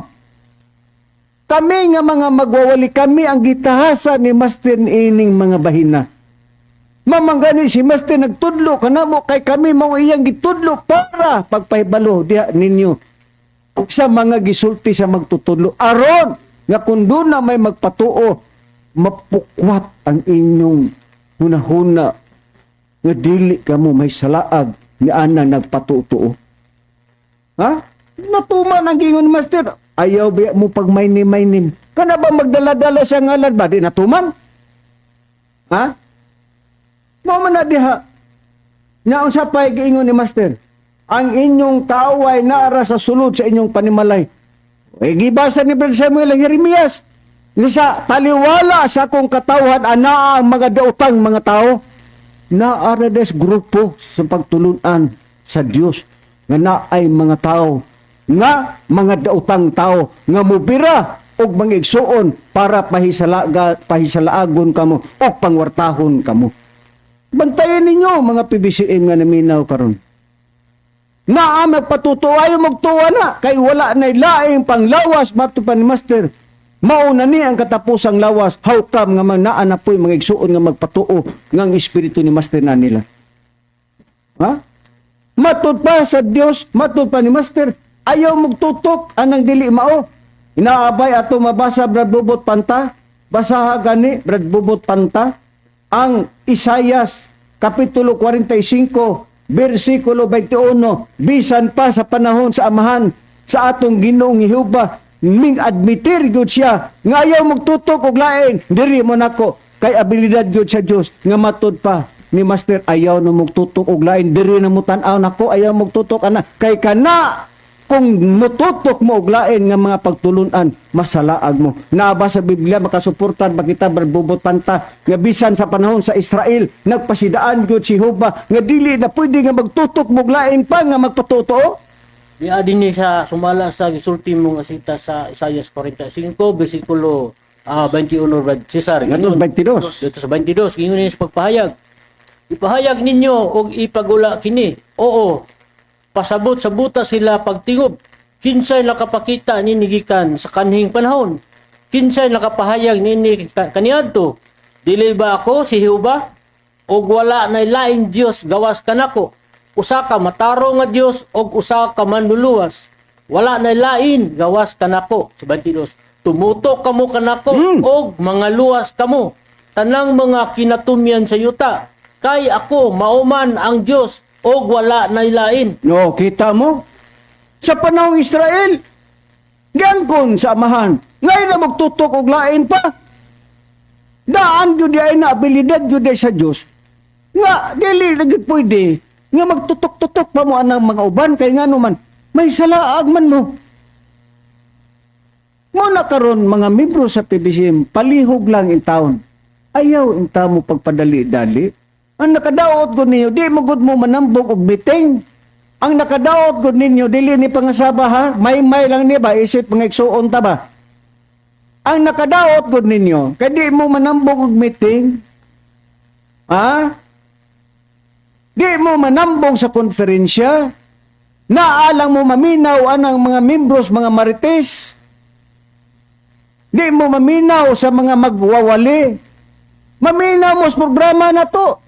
Kami nga mga magwawali, kami ang gitahasa ni Master ining mga bahina. Mamanggani si Master nagtudlo kanamo kay kami mao iyang gitudlo para pagpahibalo diha ninyo sa mga gisulti sa magtutudlo aron nga kung doon na may magpatuo, mapukwat ang inyong hunahuna nga dili kamo may salaag ni ana nagpatuo. Ha? Natuman ang gingon ni Master. Ayaw biya mo pag may name, may name. Kana ba magdala-dala siya ngalan ba? Di natuman? Ha? Mao man na diha. Nya unsa pa'y giingon ni Master? Ang inyong kaaway naara sa sulod sa inyong panimalay. E gibasa ni Brother Samuel ang Jeremias. Nga sa taliwala sa akong katawhan ana ang mga daotang mga tao. Naara des grupo sa pagtulunan sa Dios nga naay mga tao nga mga daotang tao nga mubira og mga igsuon para pahisalaagon kamo o pangwartahon kamo. Bantayan ninyo mga PBCM nga naminaw karon. Naa magpatutuo ayo magtuwa na kay wala na laing panglawas mato pa ni Master. Mauna ni ang katapusang lawas. How come nga man naa na po'y mga igsuon nga magpatuo nga ang espiritu ni Master na nila? Ha? Matud pa sa Dios, matud pa ni Master, ayaw magtutok anang dili mao. Inaabay ato mabasa, Brad Bubot Panta. Basaha gani, Brad Bubot Panta, ang Isayas kapitulo 45 bersikulo 21. Bisan pa sa panahon sa amahan sa atong Ginoong Jehova, ming admitir gyud siya nga ayaw magtutok og lain, diri mo nako kay abilidad gyud sa Dios nga matud pa ni Master, ayaw na magtutok og lain, diri na mo tan-aw nako, ayaw magtutok ana kay kana Kung mututok mo og lain nga mga pagtulunan, masalaag mo. Naa ba sa Biblia makasuportar ba kita, Bubot Panta, nga bisan sa panahon sa Israel nagpasidaan gyud si Jehova nga dili na pwede nga magtutok mo og lain pa nga magpatotoo? Diya din ni sa sumala sa gisulti mo nga sita sa Isaiah 45 bersikulo 21, Brad Cesar. Ngadto sa 22. Dito sa 22, gingon niya sa pagpahayag. "Ipahayag ninyo og ipagula kini. Oo, pasabot sa buta sila pagtingob. Kinsay nakapakita nini gikan sa kanhing panahon? Kinsay nakapahayag nini kaniadto? Dili ba ako si Jehova? Og wala na laing Dios gawas kanako. Usa ka matarong nga Dios og usa ka manluluwas. Wala na lain gawas kanako." Sa 22, "Tumutok kamo kanako og mga luwas kamo, tanang mga kinatumyan sa yuta. Kay ako mauman ang Dios og wala na lain." No, kita mo? Sa panahong Israel, giangkon sa amahan. Ngayon na magtutok og lain pa. Daan gyud ay na abilidad gyud ay sa Dios. Nga dili na gyud pwede nga magtutok-tutok pa mo anang mga uban kay ngano man may salaag man mo. Mo na karon mga membro sa PBCM, palihog lang in town. Ayaw in mo pagpadali-dali. Ang nakadaot ko ninyo, di mo gud mo manambog og meeting. Ang nakadaot ko ninyo, dili ni pangasaba ha, may-may lang ni ba, isip mga igsuon ta ba. Ang nakadaot ko ninyo, kay di mo manambog og meeting. Ha? Di mo manambong sa konferensya. Naalang mo maminaw anang mga membros, mga marites. Di mo maminaw sa mga magwawali. Maminaw mo sa programa na to.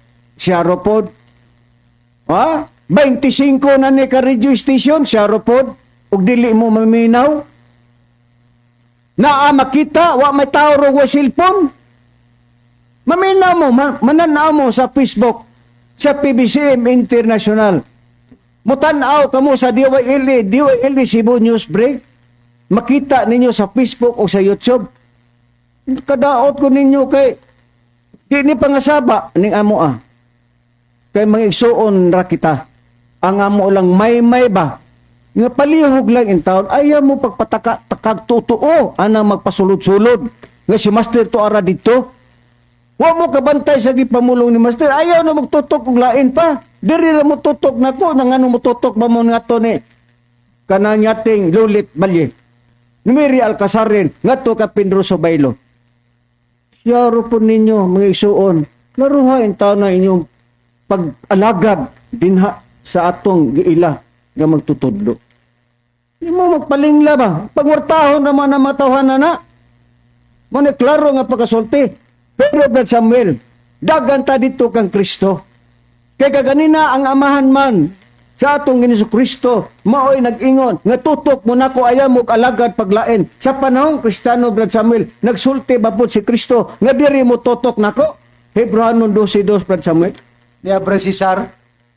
Siya ropod. Ha? 25 na ni ka radio station, siya ropod. Ug dili mo maminaw. Naa makita, wa may tao ro wa cellphone. Maminaw mo, mananaw mo sa Facebook, sa PBCM International. Mutanaw kamo sa DYLE, DYLE Cebu News Break. Makita ninyo sa Facebook o sa YouTube. Kadaot ko ninyo kay di ni pangasaba ning amo ah. Kay mga igsuon ra kita. Ang amo lang may-may ba? Nga palihog lang in town, ayaw mo pagpataka takag totoo anang magpasulod-sulod. Nga si Master to ara dito. Wa mo kabantay sa gipamulong ni Master. Ayaw na magtutok og lain pa. Diri ra mo tutok nako nang ano mo tutok ba mo nga to ni kananyating Lulit Balye. Ni Mary Alcazarin ngadto ka Pedro Sobaylo. Siyaro po ninyo mga igsuon. Laruha in taon na inyong pag-alagad dinha sa atong giila nga magtutudlo. Di mo magpalingla ba? Pagwartahon naman ang matawhan na na. Mo ni klaro nga pagkasulti. Pero Brad Samuel, dagan ta dito kang Kristo. Kay kaganina ang amahan man sa atong Ginoong Kristo, maoy nag-ingon nga tutok mo nako, ayaw mo alagad paglain. Sa panahong Kristiyano, Brad Samuel, nagsulti ba po si Kristo nga diri mo tutok nako? Hebranon 12:2, Brad Samuel. Niya, Bre Cesar,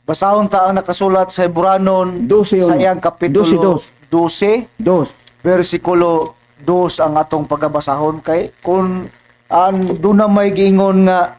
basahon ta ang nakasulat sa Hebranon 12 sa iyang kapitulo 12. 12, Dos. versikulo 2 ang atong pagabasahon, kay kung ang doon na may giingon nga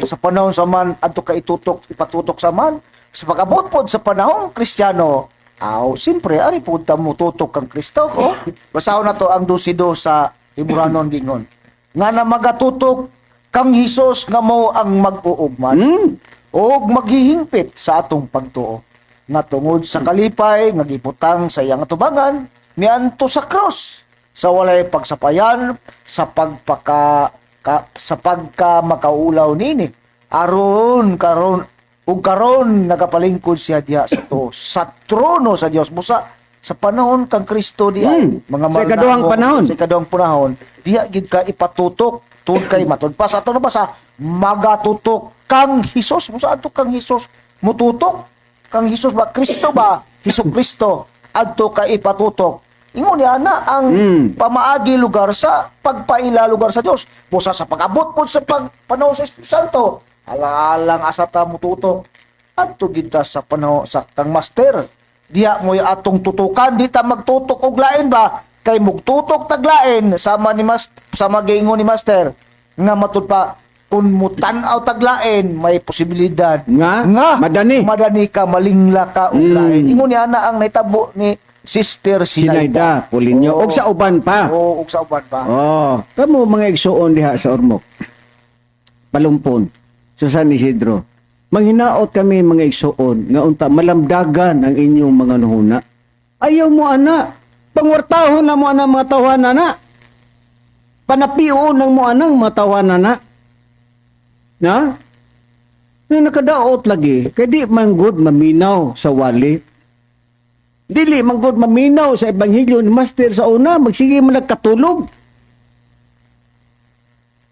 sa panahon sa man adto ka itutok ipatutok sa man sa pag-abot pod sa panahon Kristiyano, aw siyempre ari pud ta mo tutok kang Kristo ko. Basahon na to ang 12:2 sa Hebranon. Gingon nga na magatutok kang Hesus nga mo ang mag-uugman ug maghihingpit sa atong pagtuo, nga tungod sa kalipay nga gibutang sa iyang atubangan niadto sa cross sa walay pagsapayan sa pagka makaulaw nini, aron karon ug karon nagapalingkod siya diha sa to sa trono sa Dios. Busa sa panahon kang Kristo diha mga Sa ikaduhang mananamo, panahon. Sa ikaduhang panahon diha gid ka ipatutok tungod kay matud pa sa ato nabasa, magatutok kang Hesus mo sa adto kang Hesus, mututok kang Hesus ba, Kristo ba, Hesus Kristo adto ka ipatutok. Ingon niya na ang pamaagi lugar sa pagpaila lugar sa Dios. Busa sa pag-abot pod sa pag panahon sa Espiritu Santo, alang-alang asa ta mututok, adto gid ta sa panahon sa kang Master diha mo atong tutukan. Di ta magtutok og lain ba, kay mugtutok taglain sama ni mas sama giingon ni Master nga matud pa kung mutan-aw taglain may posibilidad Nga, madani. madani ka, malingla ka og lain. Ingon ni ana ang nahitabo ni Sister Sinaida, Sinaida. Polinyo, Oo. og sa uban pa. Oo, og sa uban pa. Oh, kamo mga igsuon diha sa Ormoc. Palumpon sa San Isidro. Manghinaot kami, mga igsuon, nga unta malamdagan ang inyong mga nuhuna. Ayaw mo ana. Pangwartahon na mo ana mga tawhan ana. Panapion ng mo anang mga tawhan ana. Na? Na nakadaot lagi kay di man good maminaw sa wali. Dili man gud maminaw sa ebanghelyo ni Master sa una, magsige man nagkatulog.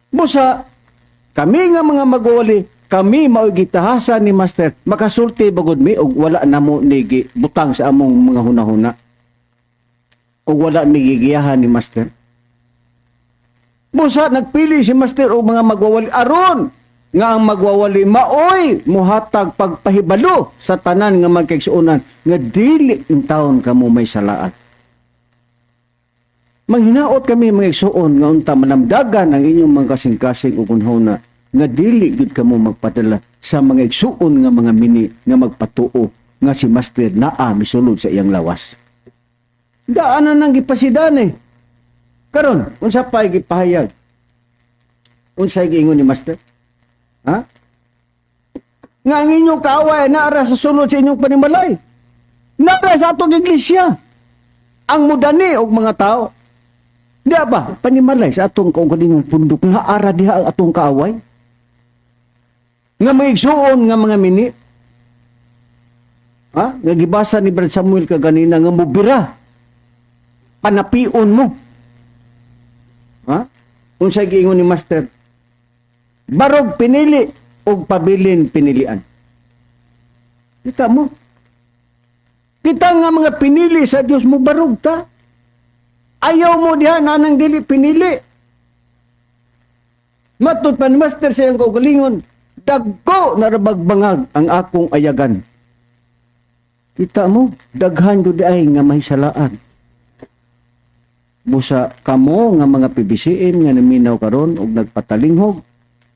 Busa, kami nga mga magwali, kami mao'y gitahasan ni Master, makasulti bagod mi og wala namo ni butang sa among mga hunahuna. Og wala mi gigiyahan ni Master. Busa nagpili si Master og mga magwawali aron nga ang magwawali maoy muhatag pagpahibalo sa tanan nga magkaigsuonan nga dili intawon kamo may salaat. Manghinaot kami, mga igsuon, nga unta manamdagan ang inyong mga kasing-kasing ug hunahuna nga dili gid kamo magpadala sa mga igsuon nga mga mini nga magpatuo nga si Master naa misulod sa iyang lawas. Daan na nang gipasidan eh. Karon, unsa pa gipahayag? Unsay giingon ni Master? Ha? Nga ang inyong kaaway naara sa sulod sa inyong panimalay. Naara sa atong iglesia. Ang mudani og mga tao. Di ba? Panimalay sa atong kaugalingong pundok nga ara diha ang atong kaaway. Nga mga igsuon nga mga mini. Ha? Nga gibasa ni Brad Samuel kaganina nga mubira. Panapion mo. Ha? Unsay giingon ni Master? Barog pinili og pabilin pinilian. Kita mo? Kita nga mga pinili sa Dios mo barog ta. Ayaw mo diha na nang dili pinili. Matod pa ni Master sa iyang kaugalingon, dagko na rabagbangag ang akong ayagan. Kita mo, daghan gud ay nga mahisalaan. Busa kamo nga mga PBCM nga naminaw karon og nagpatalinghog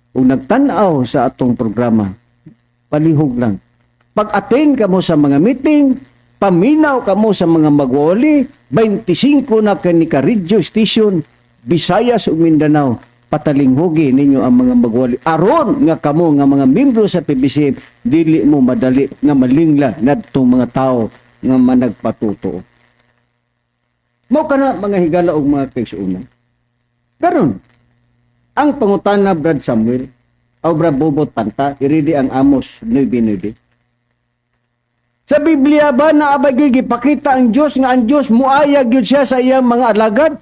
og nagtan-aw sa atong programa, palihog lang. Pag-attend kamo sa mga meeting, paminaw kamo sa mga magwali, 25 na kani ka radio station, Visayas ug Mindanao, patalinghugi ninyo ang mga magwali. Aron nga kamo nga mga membro sa PBCM, dili mo madali nga malingla ngadtong mga tao nga managpatuto. Mao kana, mga higala og mga kaigsuonan. Karon, ang pangutana, Brad Samuel, o Brad Bobot Panta, iridi ang Amos 9.9. Sa Biblia ba na abay gipakita ang Dios nga ang Dios muayag gyud siya sa iyang mga alagad?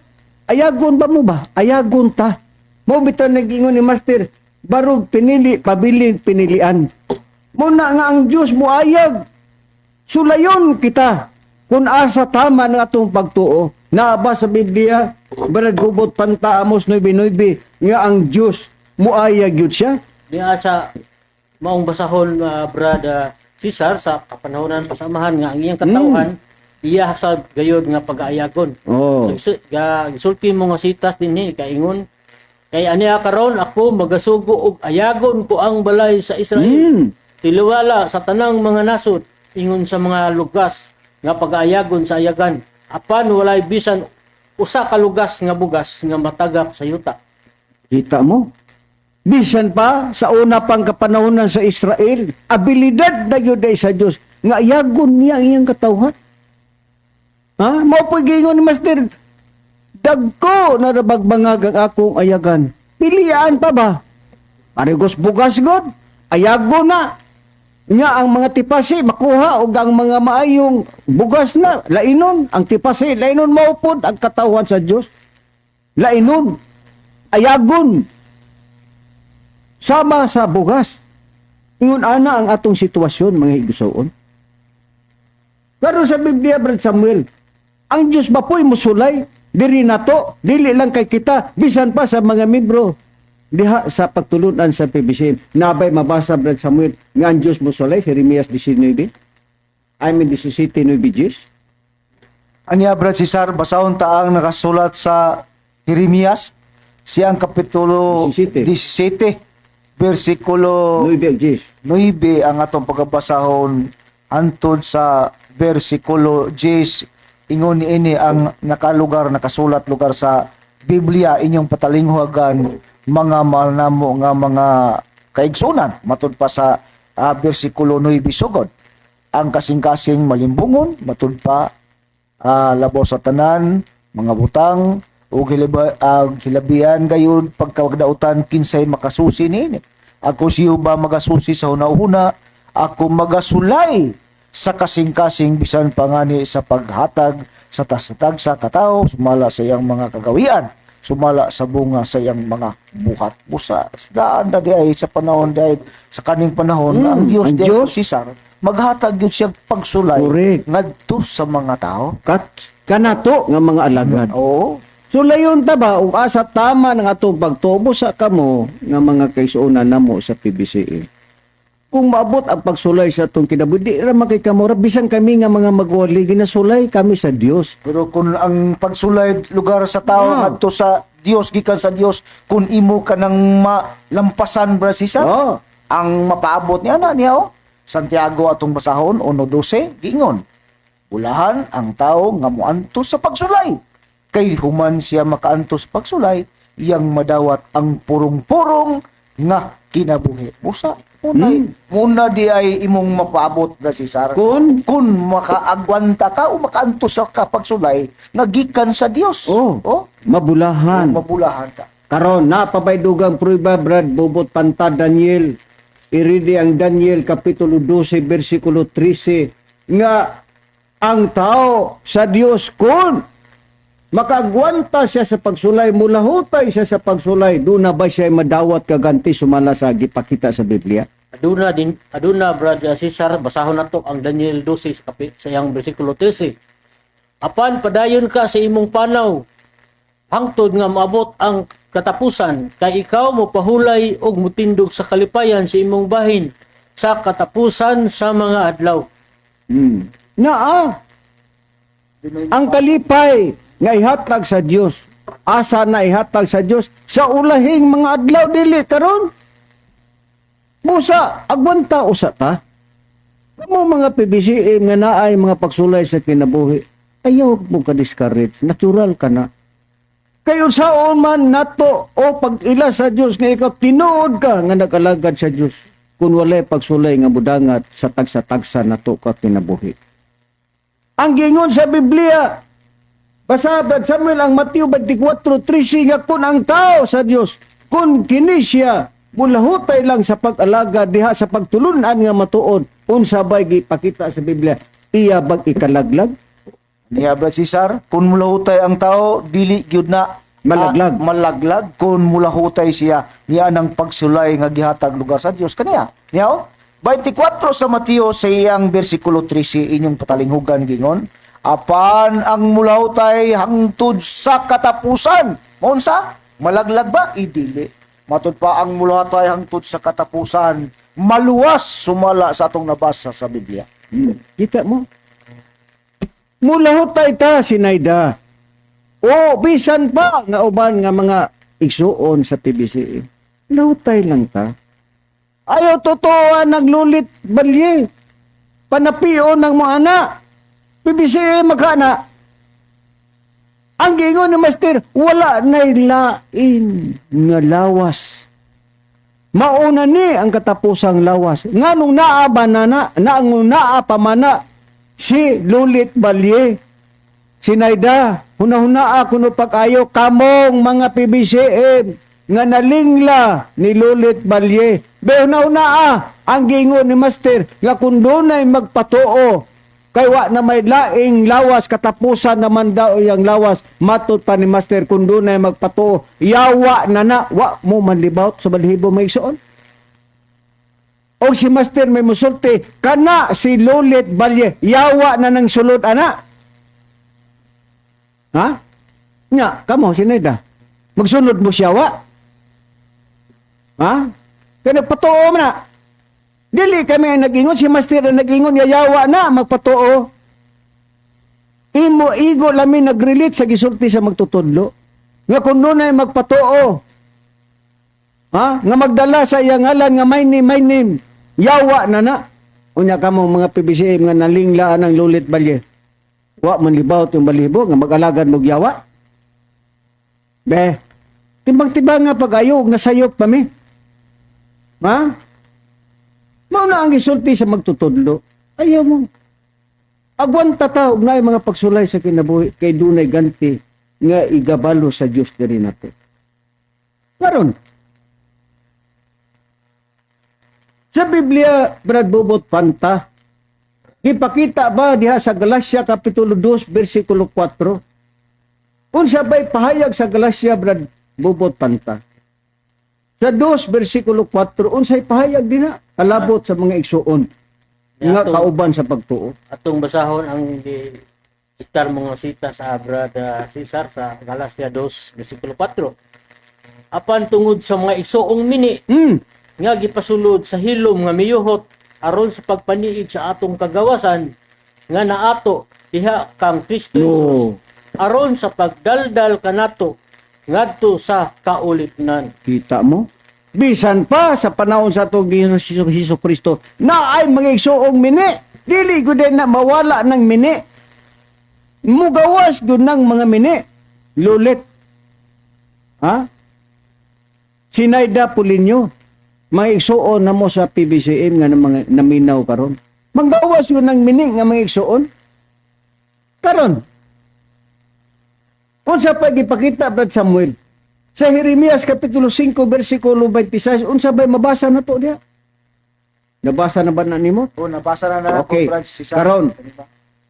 Ayagon ba mo ba? Ayagon ta. Mao bitaw nag-ingon ni Master, barog pinili, pabilin pinilian. Mao na nga ang Dios muayag. Sulayon kita kung asa tama ng atong pagtuo. Naa ba sa Biblia, Brad Gubot Panta, Amos 9.9, nga ang Dios muayag gyud siya? Diha sa maong basahon, Brad Cesar, sa kapanahonan pasamahan nga ang iyang katawhan iya sa gayod nga pag-aayagon. Oh. So, gisulti mo nga sitas dinhi kaingon kay aniya karon ako magasugo og ayagon ko ang balay sa Israel. Tiliwala sa tanang mga nasod ingon sa mga lugas nga pag-aayagon sa ayagan, apan walay bisan usa ka lugas nga bugas nga matagak sa yuta. Kita mo? Bisan pa sa una pang kapanahonan sa Israel, abilidad na yun ay sa Diyos nga ayagon niya ang iyang katawhan. Ha? Mao po'y giingon ni Master, dagko na rabagbangag ang akong ayagan. Pilian pa ba? Parigos bugas god, ayago na. Nga ang mga tipasi makuha og ang mga maayong bugas na lainon ang tipasi, lainon maupod ang katawhan sa Dios, lainon, ayagon sama sa bugas. Ingon ana ang atong sitwasyon, mga higsuon. Pero sa Biblia, Brad Samuel, ang Diyos ba po'y musulay diri nato, dili lang kay kita, bisan pa sa mga membro diha sa pagtulunan sa PBC? Nabay mabasa, Brad Samuel, nga ang Diyos musulay? Jeremias 19, I mean 17, 9 Diyos. Anya, Brad Cesar, basahon ta ang nakasulat sa Jeremias, siyang kapitulo 17. 17, versikulo 9 ang Diyos. 9 ang atong pagkabasahon hantod sa versikulo 10. Ingon niini ang nakalugar, nakasulat lugar sa Biblia, inyong patalinghuagan, mga mahal namo nga mga kaigsunan, matud pa sa bersikulo 9 sugod. Ang kasing-kasing malimbungon, matud pa labaw sa tanan mga butang ug hilabihan gayud pagkadautan, kinsay makasusi niini? Ako siyo ba magasusi sa hunahuna? Ako magasulay sa kasing-kasing bisan pa ngani sa paghatag sa tasatag sa katawo sumala sa iyang mga kagawian, sumala sa bunga sa iyang mga buhat. Busa daan na di ay sa panahon di ay sa kaning panahon ang Dios ang di ay Dios. Cesar maghatag gyud siya pagsulay ngadto sa mga tao. Kat kanato nga mga alagad. Oo. So layon ta ba ug asa tama ng atong pagtubo sa kamo nga mga kaigsuonan namo sa PBCA. Kung maabot ang pagsulay sa atong kinabuhi, di ra man kay kamo ra, bisan kami nga mga magwali, ginasulay kami sa Dios. Pero kung ang pagsulay lugar sa tao ngadto sa Dios, gikan sa Dios, kung imo ka nang malampasan, bra Cesar, ang mapaabot niya na niya, oh. Santiago atong basahon 1:12, giingon: "Bulahan ang tao nga moantos sa pagsulay, kay human siya makaantos sa pagsulay, iyang madawat ang purong-purong nga kinabuhi." Busa unay muna di ay imong mapaabot, bra Cesar, Kung kung makaagwanta ka o makaantos ka pagsulay nga gikan sa Dios. Oh. Mabulahan. Mabulahan ka. Karon napabay dugang prueba, Brad Bobot Panta, Daniel. Iridi ang Daniel kapitulo 12 bersikulo 13 nga ang tao sa Dios, kun makaagwanta siya sa pagsulay, mulahutay siya sa pagsulay, doon na ba siya madawat kaganti sumala sa gipakita sa Biblia? Aduna din, aduna, Brother Cesar. Basahon nato ang Daniel 12 sa iyang bersikulo 13. "Apan padayon ka sa imong panaw hangtod nga maabot ang katapusan, kay ikaw mopahulay og mutindog sa kalipayan sa imong bahin sa katapusan sa mga adlaw." Naa ang kalipay nga ihatag sa Dios. Asa na ihatag sa Dios? Sa ulahing mga adlaw, dili karon. Busa agwanta usa ta. Kamo mga PBCM nga naay mga pagsulay sa kinabuhi, ayaw mo ka discourage, natural ka na. Kay unsaon man nato o pag-ila sa Dios nga ikaw tinuod ka nga nagalagad sa Dios kung walay pagsulay nga mudangat sa tagsa-tagsa nato ka kinabuhi? Ang gingon sa Biblia, basa, Brad Samuel, ang Mateo 24:13 nga kun ang tao sa Dios, kun kini siya mulahutay lang sa pag-alaga diha sa pagtulunan nga matuod, unsa bay gipakita sa Biblia, iya bag ikalaglag? Niya, Brad Cesar, kung mulahutay ang tao, dili gyud na Malaglag. Malaglag kung mulahutay siya niya ng pagsulay nga gihatag lugar sa Dios kaniya. Niya, oh, 24 sa Mateo sa iyang bersikulo 13, inyong patalinghugan, gingon: "Apan ang mulahutay hangtod sa katapusan." Maunsa? Malaglag ba? Idili. Matud pa, ang mulahutay hangtod sa katapusan maluwas sumala sa atong nabasa sa Biblia. Kita mo? Mulahutay ta, Sinayda. O bisan pa nga uban nga mga igsuon sa PBC. Lahutay lang ta. Ayaw totoo naglulit balye. Panapion ng mga anak. PBC magkana. Ang gingon ni Master, wala na'y lain nga lawas. Mauna ni ang katapusang lawas. Nganong naa ba na na, naanong naa pa man na, si Lulit Balye. Sinayda, hunahunaa kuno pag-ayo kamong mga PBCM nga nalingla ni Lulit Balye. Be hunahunaa ang gingon ni Master nga kung dunay magpatuo kay wa na may laing lawas, katapusan naman daw iyang lawas, matod pa ni Master, kung dunay magpatuo, yawa na na, wa mo manlibaut sa balhibo, may igsoon. O si Master may musulti, kana si Lulit Balye, yawa na ng sulod ana. Ha? Nya, kamo, Sinayda. Magsunod mo siya, wa? Ha? Kaya nagpatuo man na. Dili kami ang nag-ingon, si Master ang nag-ingon, yayawa na, magpatuo. Imo igo lami nag-relate sa gisulti sa magtutudlo. Nga kung dunay magpatuo, ha? Nga magdala sa iyang ngalan nga my name, my name. Yawa na na. Unya kamo mga PBCM nga nalinglaan ang Lulit Balye. Wa man libawot yung balibo nga mag-alagad mo yawa. Be, timbang-timbang nga pag-ayo og nasayop pa mi. Ha? Mao na ang gisulti sa magtutudlo. Ayaw mo. Agwanta ta og naay mga pagsulay sa kinabuhi kay dunay ganti nga igabalo sa Dios diri nato. Karon, sa Biblia, Brad Bobot Panta, ipakita ba diha sa Galatia Kapitulo 2, versikulo 4? Unsa ba'y pahayag sa Galatia, Brad Bobot Panta? Sa 2, versikulo 4, unsay pahayag dinha? Kalabot sa mga igsuon nga kauban sa pagtuo. Atong basahon ang gi sitar mga sita sa Brad Cesar sa Galatia 2 versikulo 4. Apan tungod sa mga igsoong mini nga gipasulod sa hilom nga miyuhot aron sa pagpaniig sa atong kagawasan nga naato diha kang Kristo Jesus aron sa pagdaldal kanato ngadto sa kaulipnan. Kita mo? Bisan pa sa panahon sa atong Ginoong Hesus Kristo na ay mga igsuong mini. Dili gud na mawala ng mini. Mugawas gud ng mga mini. Lulit. Ha? Sinaida Pulinyo. Mga igsuon na mo sa PBCM nga na mga naminaw karon. Manggawas yun ng mini nga mga igsuon. Karon. Unsa pa gipakita, Brad Samuel? Sa Jeremias Kapitulo 5 versikulo 26, unsa bay mabasa na to diha? Nabasa na ba na nimo? O, nabasa na na Okay. ako, Brad Cesar. Karon.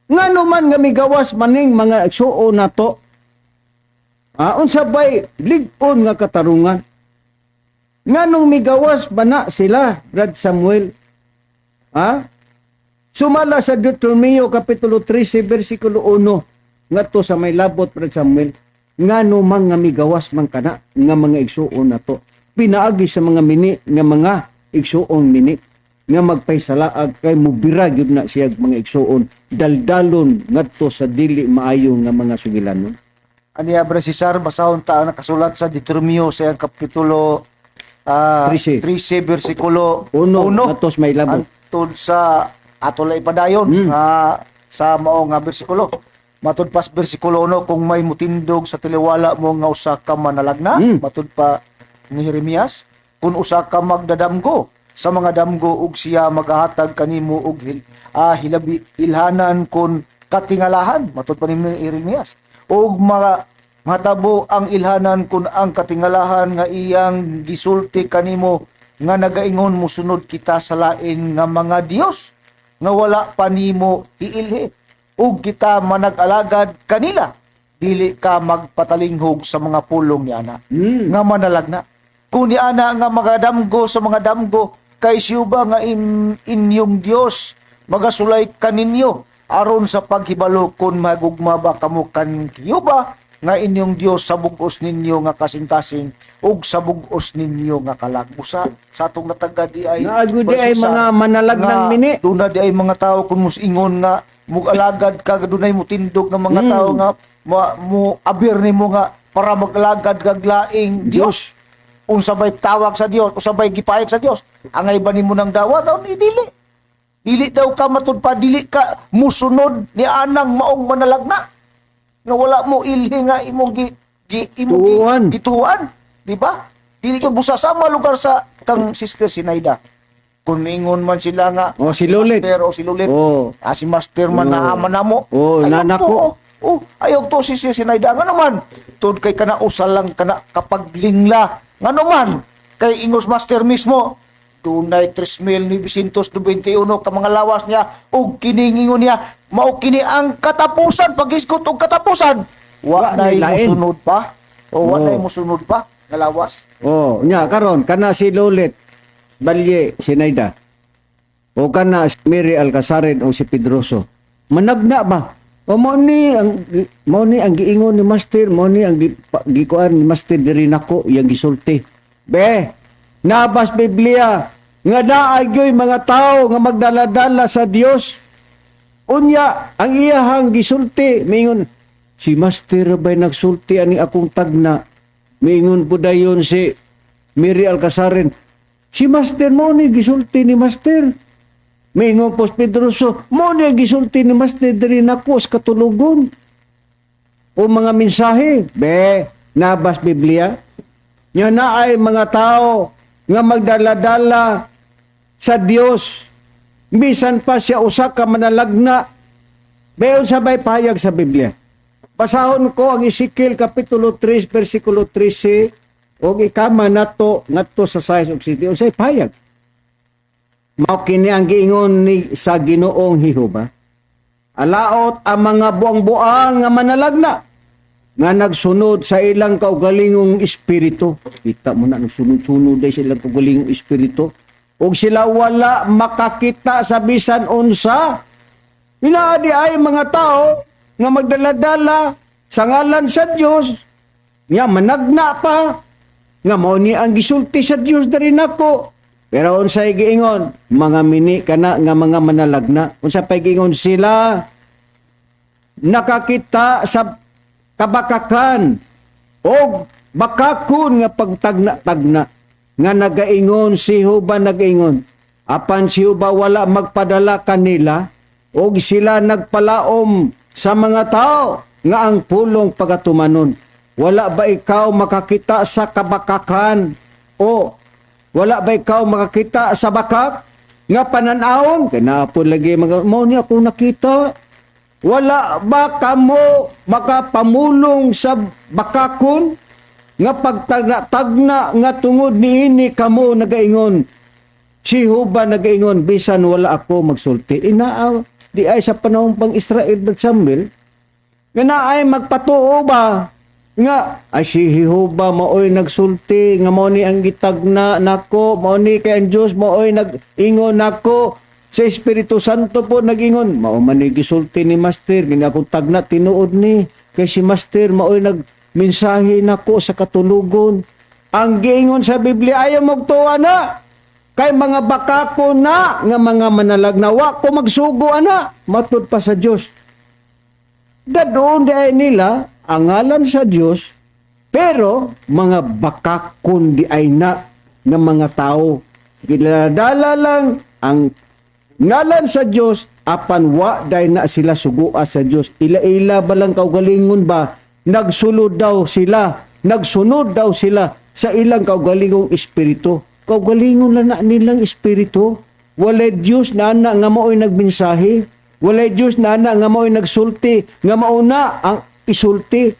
Ngano man nga migawas maning mga igsuon nato? Ah, unsa bay lig-on nga katarungan? Nganong migawas ba na sila, Brad Samuel? Ha? Sumala sa Deuteronomio Kapitulo 13 versikulo 1 ngadto sa may labot, Brad Samuel, ngano man nga migawas man kana nga mga igsuon nato pinaagi sa mga mini nga mga igsuon mini nga magpaysalaag kay mubira gyud na siya mga igsuon daldalon ngadto sa dili maayo nga mga sugilanon. Aniya, Brad Cesar, basahon ta ang nakasulat sa Deuteronomio sa iyang Kapitulo 13. 13 versikulo 1 1 ngadto sa may labot. Antud sa ato lay padayon sa mao nga bersikulo. Matud pas bersikulo 1, kung may mutindog sa tiliwala mo nga usa ka manalagna, matud pa ni Jeremias, kung usa ka magdadamgo sa mga damgo ug siya magahatag kanimo og hilabi ilhanan kon katingalahan, matud pa ni Jeremias, ug mga matabo ang ilhanan kun ang katingalahan nga iyang gisulti kanimo nga nagaingon musunod kita sa lain nga mga Dios nga wala pa nimo iilhi ug kita manag-alagad kanila, dili ka magpatalinghog sa mga pulong ni ana nga manalagna kun ni ana nga magadamgo sa mga damgo, kay siya nga inyong Dios magasulay kaninyo aron sa paghibalo kun magugma ba kamo kan Jehova nga inyong Dios sa bug-os ninyo nga kasing-kasing ug sa bug-os ninyo nga kalag. Usa sa atong natagad di ay Naa gud di ay mga manalag ng nga mini. Duna di ay mga tao kung musingon nga mugalagad ka, dunay mutindog nga mga tao nga mo abir nimo nga para magalagad kag laing Dios. Unsa bay tawag sa Dios, unsa bay gipayag sa Dios? Angay ba nimo nang dawa daw ni dili? Dili daw ka matud pa, dili ka musunod ni anang maong manalagna nga wala mo ilhi nga imong gi, gi imong gi, Tuuan. gituan, di ba? Dili ka busa sama lugar sa kang Sister Sinaida. Kung miingon man sila nga O, si Lulit. Master o si Lulit. O. Ah, si Master man O. naaman na mo. O, Ayaw nanako. to, oh. Oh, ayaw to si Sister Sinaida. Nga naman, tud kay kana usa lang kana kapaglingla. Nga naman, kay Ingos Master mismo, dunay 3,921 ka mga lawas niya ug kiningingon niya mao kini ang katapusan, pagisgot og katapusan wa Wa nay na'y lain. mosunod pa o wa Oo. nay mosunod pa nga lawas. Oh, nya karon kana si Lolet Balye Sinaida. O kana si Mary Alcazarin o si Pedroso. Managna ba? O mao ni ang giingon ni Master, mao ni ang gikuan ni Master diri nako iyang gisulti. Be, nabas Biblia nga naay gyoy mga tao nga magdaladala sa Dios. Unya, ang iyahang gisulti, mingon, si Master ba'y nagsulti ani akong tagna? Mingon po dayon si Mary Alcazarin, si Master mo ni gisulti ni Master. Miingon pos Pedroso, mo niya gisulti ni Master diri nako sa katulugon. O mga mensahe, be, nabas Biblia. Nya naay mga tao nga magdala-dala sa Dios. Bisan pa siya usa ka manalagna. Be, unsa bay pahayag sa Biblia? Basahon ko ang Ezekiel kapitulo 3 versikulo 13 ug ikama nato ngadto sa 6 ug 7. Unsay pahayag? Mao kini ang giingon ni sa Ginoong Jehova. Alaot ang mga buang-buang nga manalagna nga nagsunod sa ilang kaugalingong espiritu. Kita mo na, nagsunod-sunod sa ilang kaugalingong espiritu. Ug sila wala makakita sa bisan unsa. Inaadi ay mga tao nga magdala-dala sa ngalan sa Dios nga managna pa nga mao ni ang gisulti sa Dios diri nako. Pero unsay giingon? Mga mini kana nga mga manalagna. Unsa pay giingon sila? Nakakita sa kabakakan og bakakon nga pagtagna-tagna nga nagaingon si Huba, nagaingon apan si Huba wala magpadala kanila, og sila nagpalaom sa mga tao nga ang pulong pagatumanon. Wala ba ikaw makakita sa kabakakan o wala ba ikaw makakita sa bakak nga pananawon? Kay naapon lagi mga mo ni ako nakita. Wala ba kamo makapamulong sa bakakon nga pagtagna nga tungod niini kamo nagaingon? Si Huba nagaingon bisan wala ako magsulti. Inaa di ay sa panahon pang Israel, Brad Samuel, nga naay magpatuo ba nga ay si Jehova maoy nagsulti nga mao ni ang gitagna nako, mao ni kay ang Dios maoy nag-ingon nako, sa Espiritu Santo po nag-ingon, mao man ni gisulti ni Master, gani akong tagna tinuod ni kay si Master maoy nagmensahe nako sa katulugon? Ang giingon sa Biblia, ayaw magtuwa na kay mga bakako na nga mga manalagna, wa ko magsugo ana matud pa sa Dios. Dadoon di ay nila ang ngalan sa Dios, pero mga bakakon di ay na nga mga tao. Giladala lang ang ngalan sa Dios apan wa day na sila sugua sa Dios. Ila-ila ba lang kaugalingon ba? Nagsulod daw sila, nagsunod daw sila sa ilang kaugalingong espiritu. Kaugalingon lang na nilang espiritu. Walay Dios na ana nga mao'y nagmensahe. Walay Dios na ana nga mao'y nagsulti, nga mauna ang isulti.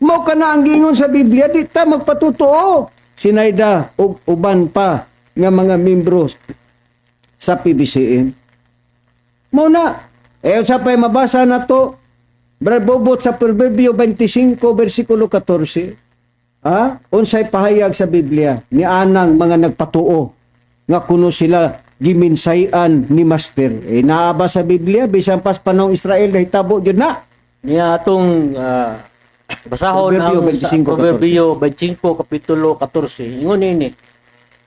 Mao kana ang giingon sa Biblia, di ta magpatotoo. Sinaida ug uban pa nga mga membro sa PBCM. Mao na. Eh, sa pa'y mabasa na to, Brad Bobot, sa Proverbio 25, versikulo 14. Ha? Unsay pahayag sa Biblia ni anang mga nagpatuo nga kuno sila giminsayan ni Master? Eh, naa ba sa Biblia bisan pas panahong Israel nahitabo gyud na? Niya atong basahon Proverbio ang sa 25, Proverbio 25 kapitulo 14. Ingon ini.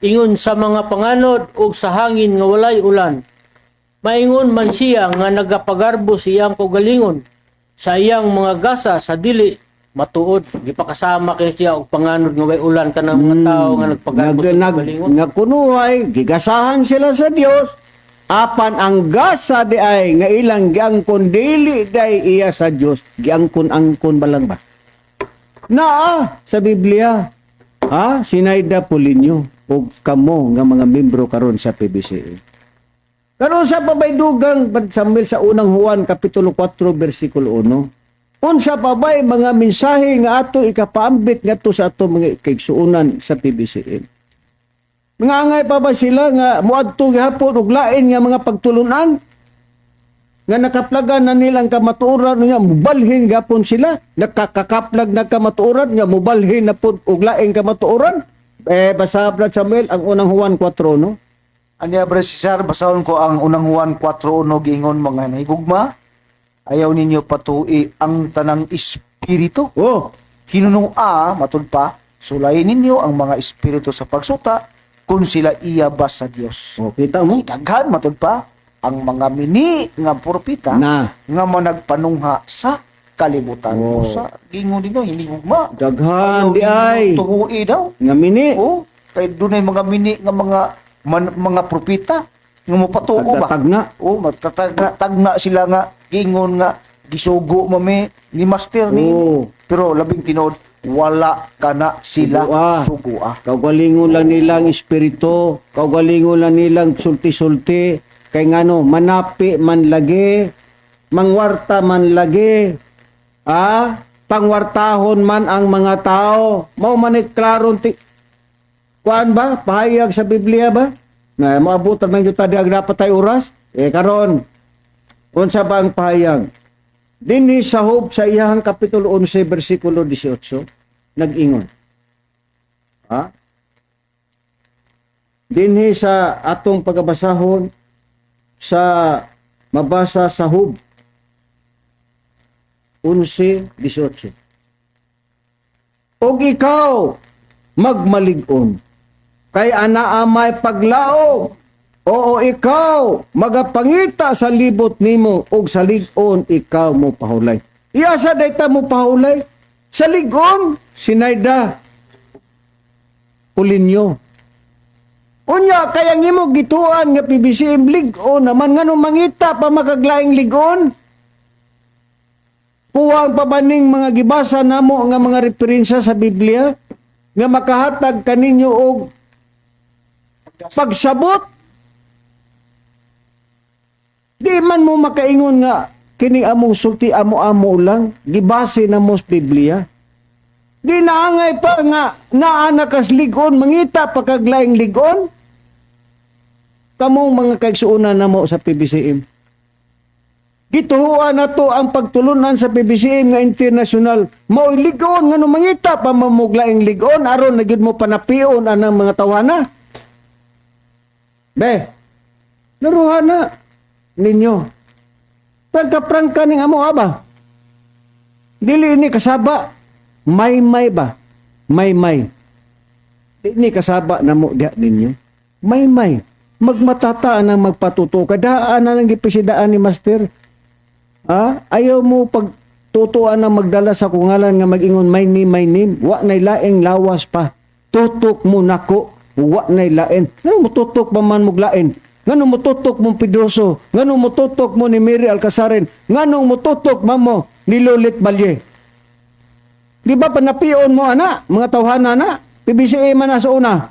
Ingon sa mga panganod ug sa hangin nga walay ulan. Maingon man siya nga nagapagarbo sa iyang kaugalingon sa iyang mga gasa sa dili matuod. Gipakasama kini siya og panganod nga way ulan kanang mga tawo nga nagpagarbo Nag, sa nag, kaugalingon. nga kunuhay gigasahan sila sa Dios apan ang gasa di ay nga ilang giangkon dili day iya sa Dios, giangkon-angkon ba lang ba naa sa Biblia? Ha, Sinaida Polinyo ug kamo nga mga membro karon sa PBCA. Karon sa pabaydugang, Brad Samuel, sa Unang Juan kapitulo 4 versikulo 1. Unsa pa bay mga mensahe nga ato ikapaambit ngadto sa ato mga kaigsuonan sa PBCM? Mga angay pa ba sila nga moadto gihapon og lain nga mga pagtulunan? Nga nakaplagan na nilang kamatuoran nga mubalhin gapon sila, nakakakaplag na kamatuoran nga mubalhin na pud og laing kamatuoran. Eh, basa, Brad Samuel, ang Unang Juan 4, no? Anya, Brad Cesar, basahon ko ang Unang Juan 4:1. Giingon, "Mga nahigugma, ayaw ninyo patui ang tanang espiritu. Oh. Hinunua, matud pa, sulayin ninyo ang mga espiritu sa pagsuta kung sila iya ba sa Dios." Oh, kita mo? Daghan, matud pa, ang mga mini nga propeta Na. nga managpanungha sa kalibutan. Oh. Sa gingon dinyo, hinigugma. Daghan Ayaw di ninyo ay Tuhui daw. nga mini. Oh, kay dunay mga mini nga mga propeta. Nga mopatuo ba? Tagna. Oh, magtatagna tagna sila nga gingon nga gisugo mami ni master ni. Oo. Pero labing tinuod wala kana sila Sugua. sugua. Kaugalingon lang nilang espiritu, kaugalingon lang nilang sulti-sulti, kay ngano manapi man lagi, mangwarta man lagi, pangwartahon man ang mga tao. Mao man ni klaron ti kuan ba pahayag sa Biblia ba? Na moabutan man gyud ta diag dapat tay oras. Eh karon unsa ba ang pahayag? Dinhi sa Job sa iyahang kapitulo 11 bersikulo 18 nag-ingon. Ha? Dinhi sa atong pagabasahon sa mabasa sa Hub 11:18. Og ikaw magmalig-on kay anaa may paglaom. Oo, ikaw magapangita sa libot nimo og sa lig-on ikaw mo pahulay. Iyasa dayta mo pahulay sa lig-on sinayda pulinyo. Unya kaya ngimo gituan nga PBCM lig-on naman ngano mangita pa makaglaing lig-on? Kuwang pa ba ning mga gibasa namo nga mga referensya sa Biblia nga makahatag kaninyo og pagsabot? Di man mo makaingon nga kini among sulti amo-amo lang, gibase na mo sa Biblia. Di naangay pa nga naa na kas lig-on, mangita pa kaglaing lig-on. Kamong mga kaigsuonan namo sa PBCM. Gituhuan na to ang pagtulunan sa PBCM nga international. Mao'y lig-on nga mangita pa mamuglaing lig-on aron na gyud mo panapion anang mga tawana. Be, laruhan na ninyo. Prangka-prangka ning amo aba. Dili ni kasaba. May-may ba? May-may. Di ni kasaba na mo diha ninyo. May-may. Magmatata na magpatuto ka. Daan na lang gipisidaan ni Master. Ha? Ayaw mo pag tutuan na magdala sa kungalan nga mag-ingon may name, may name. Wa na'y laing lawas pa. Tutok mo nako. Wa na'y lain. Ngano mo tutok pa man mo lain? Ngano mo tutok mo Pedroso? Ngano mo tutok mo ni Mary Alcasarin? Ngano mo tutok mamo ni Lolit Balye? Di ba panapion mo ana, mga tawhana na? PBCA man na sa una.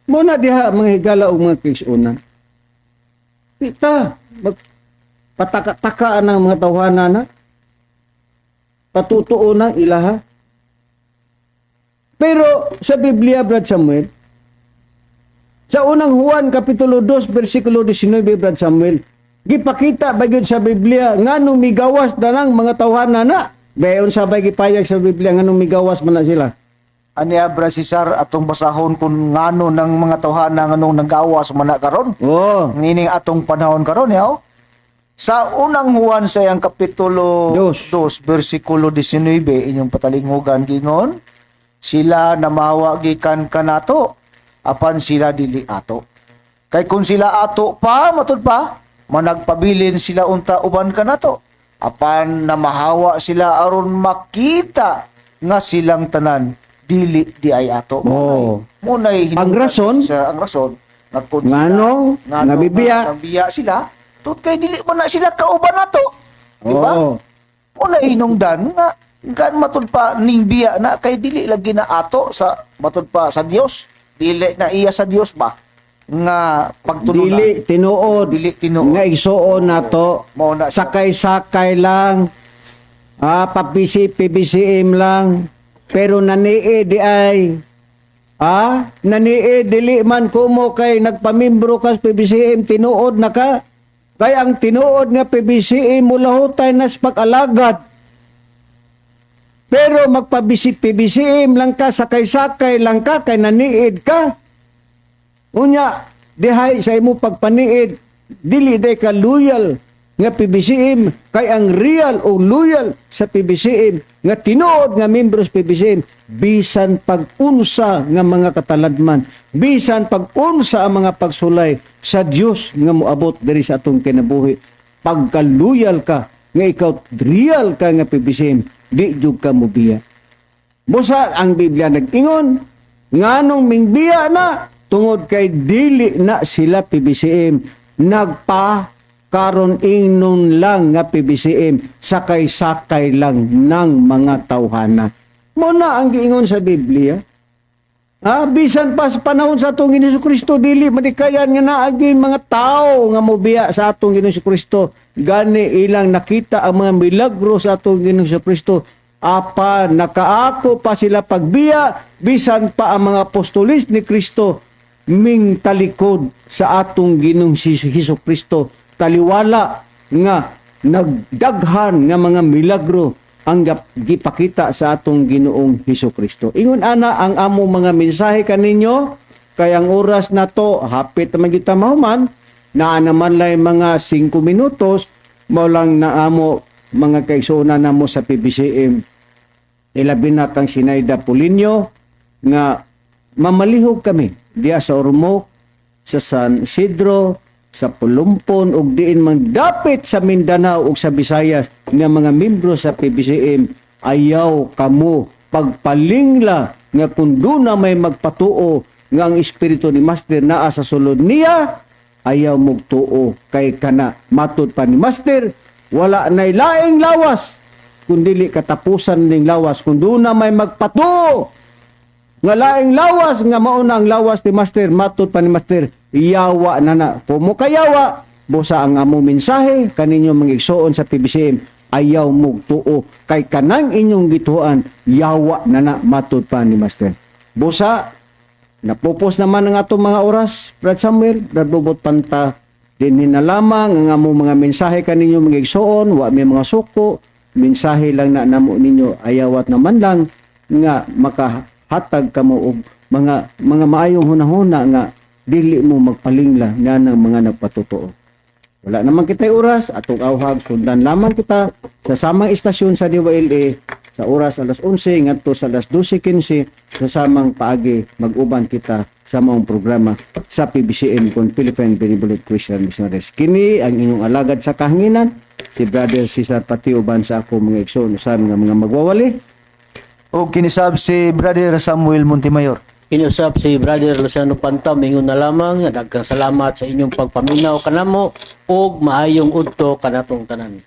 Muna diha mga higala o mga kisunan. Kita, magpataka-taka ang mga tawhana na. Patutuo na ilaha. Pero sa Biblia, Brad Samuel, sa unang Juan, Kapitulo 2, versikulo 19, Brad Samuel, gipakita ba yun sa Biblia, nganong migawas na lang mga tawhana na? Bayon sabay gipayag sa Biblia, nganong migawas man na sila? Ani Abra Cesar atong basahon kung ngano ng mga tawhana nganong nagawas man na karon. Oh, Nining atong panahon karon yaw. Sa unang Juan sa iyang kapitulo Dos. 2 bersikulo 19 inyong patalingugan gingon sila namawa gikan kanato apan sila dili ato. Kay kung sila ato pa matud pa managpabilin sila unta uban kanato apan namahawa sila aron makita nga silang tanan dili di ay ato. Oo. Munay Ang rason? Sir, ang rason nagkon sila, Nganong ngano nabibiya. nga nabiya sila tut kay dili man na sila kauban nato, di ba? Oo. Muna hinungdan nga gan matud pa ning biya na kay dili lagi na ato sa matud pa sa Dios, dili na iya sa Dios ba nga pagtulunan. Dili tinuod. Dili tinuod. Nga igsuon nato. Mao na siya. Sakay-sakay lang. Pa-PC, PBCM lang. Pero nanii di ay. Nanii dili man kumo kay nagpamimbro ka sa PBCM tinuod na ka. Kay ang tinuod nga PBCM mulahutay nas pag-alagad. Pero magpabisi PBCM lang ka, sakay-sakay lang ka, kay naniid ka. Unya, dihay sa imo pagpaniid, dili day ka loyal nga PBCM kay ang real o loyal sa PBCM nga tinuod nga membro sa PBCM bisan pag-unsa nga mga kataladman, bisan pag-unsa ang mga pagsulay sa Dios nga moabot diri sa atong kinabuhi, pagka loyal ka nga ikaw real ka nga PBCM, di jud ka mobiya. Busa ang Biblia nag-ingon, nganong mingbiya na. Tungod kay dili na sila PBCM, nagpa karon ingnon lang nga PBCM, sakay-sakay lang ng mga tawhana. Mao na ang giingon sa Biblia. Ah, bisan pa sa panahon sa atong Ginoong Kristo, dili madikayan nga naagi mga tao nga mobiya sa atong Ginoong Kristo. Gani ilang nakita ang mga milagro sa atong Ginoong Kristo. Apa nakaako pa sila pagbiya, bisan pa ang mga apostolis ni Kristo ming talikod sa atong Ginoong Hesus Kristo, taliwala nga nagdaghan nga mga milagro ang gipakita sa atong Ginoong Hesus Kristo. Ingon ana ang among mga mensahe kaninyo, kay ang oras na to hapit man kita mahuman, naa naman lay mga 5 minutos mao lang na amo mga kaigsuonan namo sa PBCM, ilabi na kang Sinaida Polinio, nga mamalihog kami diya sa Ormoc, sa San Isidro, sa Polumpon ug diin man dapit sa Mindanao ug sa Visayas nga mga membro sa PBCM. Ayaw kamo pagpalingla nga kung duna may magpatuo nga ang espiritu ni Master naa sa sulod niya, ayaw mugtuo kay kana matud pa ni Master, wala nay laing lawas kun dili katapusan ning lawas. Kung duna may magpatuo nga laing lawas nga mao na ang lawas ni Master, matud pa ni Master, yawa na na. Kung mo kayawa, busa ang among mensahe kaninyo mga igsoon sa PBCM, ayaw mugtuo kay kanang inyong gituan, yawa na na matud pa ni Master. Busa napupos naman ang atong mga oras, Brad Samuel, Brad Bobot Panta, dinhi na lamang ang among mga mensahe kaninyo mga igsoon, wa may mga suko, mensahe lang na namo ninyo, ayawat naman lang nga makahatag kamo og mga maayong hunahuna nga dili mo magpalingla nga ng mga nagpatotoo. Wala naman kita'y oras, atong awhag, sundan lamang kita sa samang istasyon sa DYLA sa oras alas 11 ngadto sa alas 12:15. Sa samang paagi mag-uban kita sa maong programa sa PBCM kon Philippine Benevolent Christian Missionaries. Kini ang inyong alagad sa kahanginan, si Brother Cesar Patio, uban sa ako mga igsoon usan nga mga magwawali. O kinisab si Brother Samuel Montemayor. Kinusap si Brother Luciano Panta, mingon na lamang nga daghang salamat sa inyong pagpaminaw kanamo ug maayong udto kanatong tanan.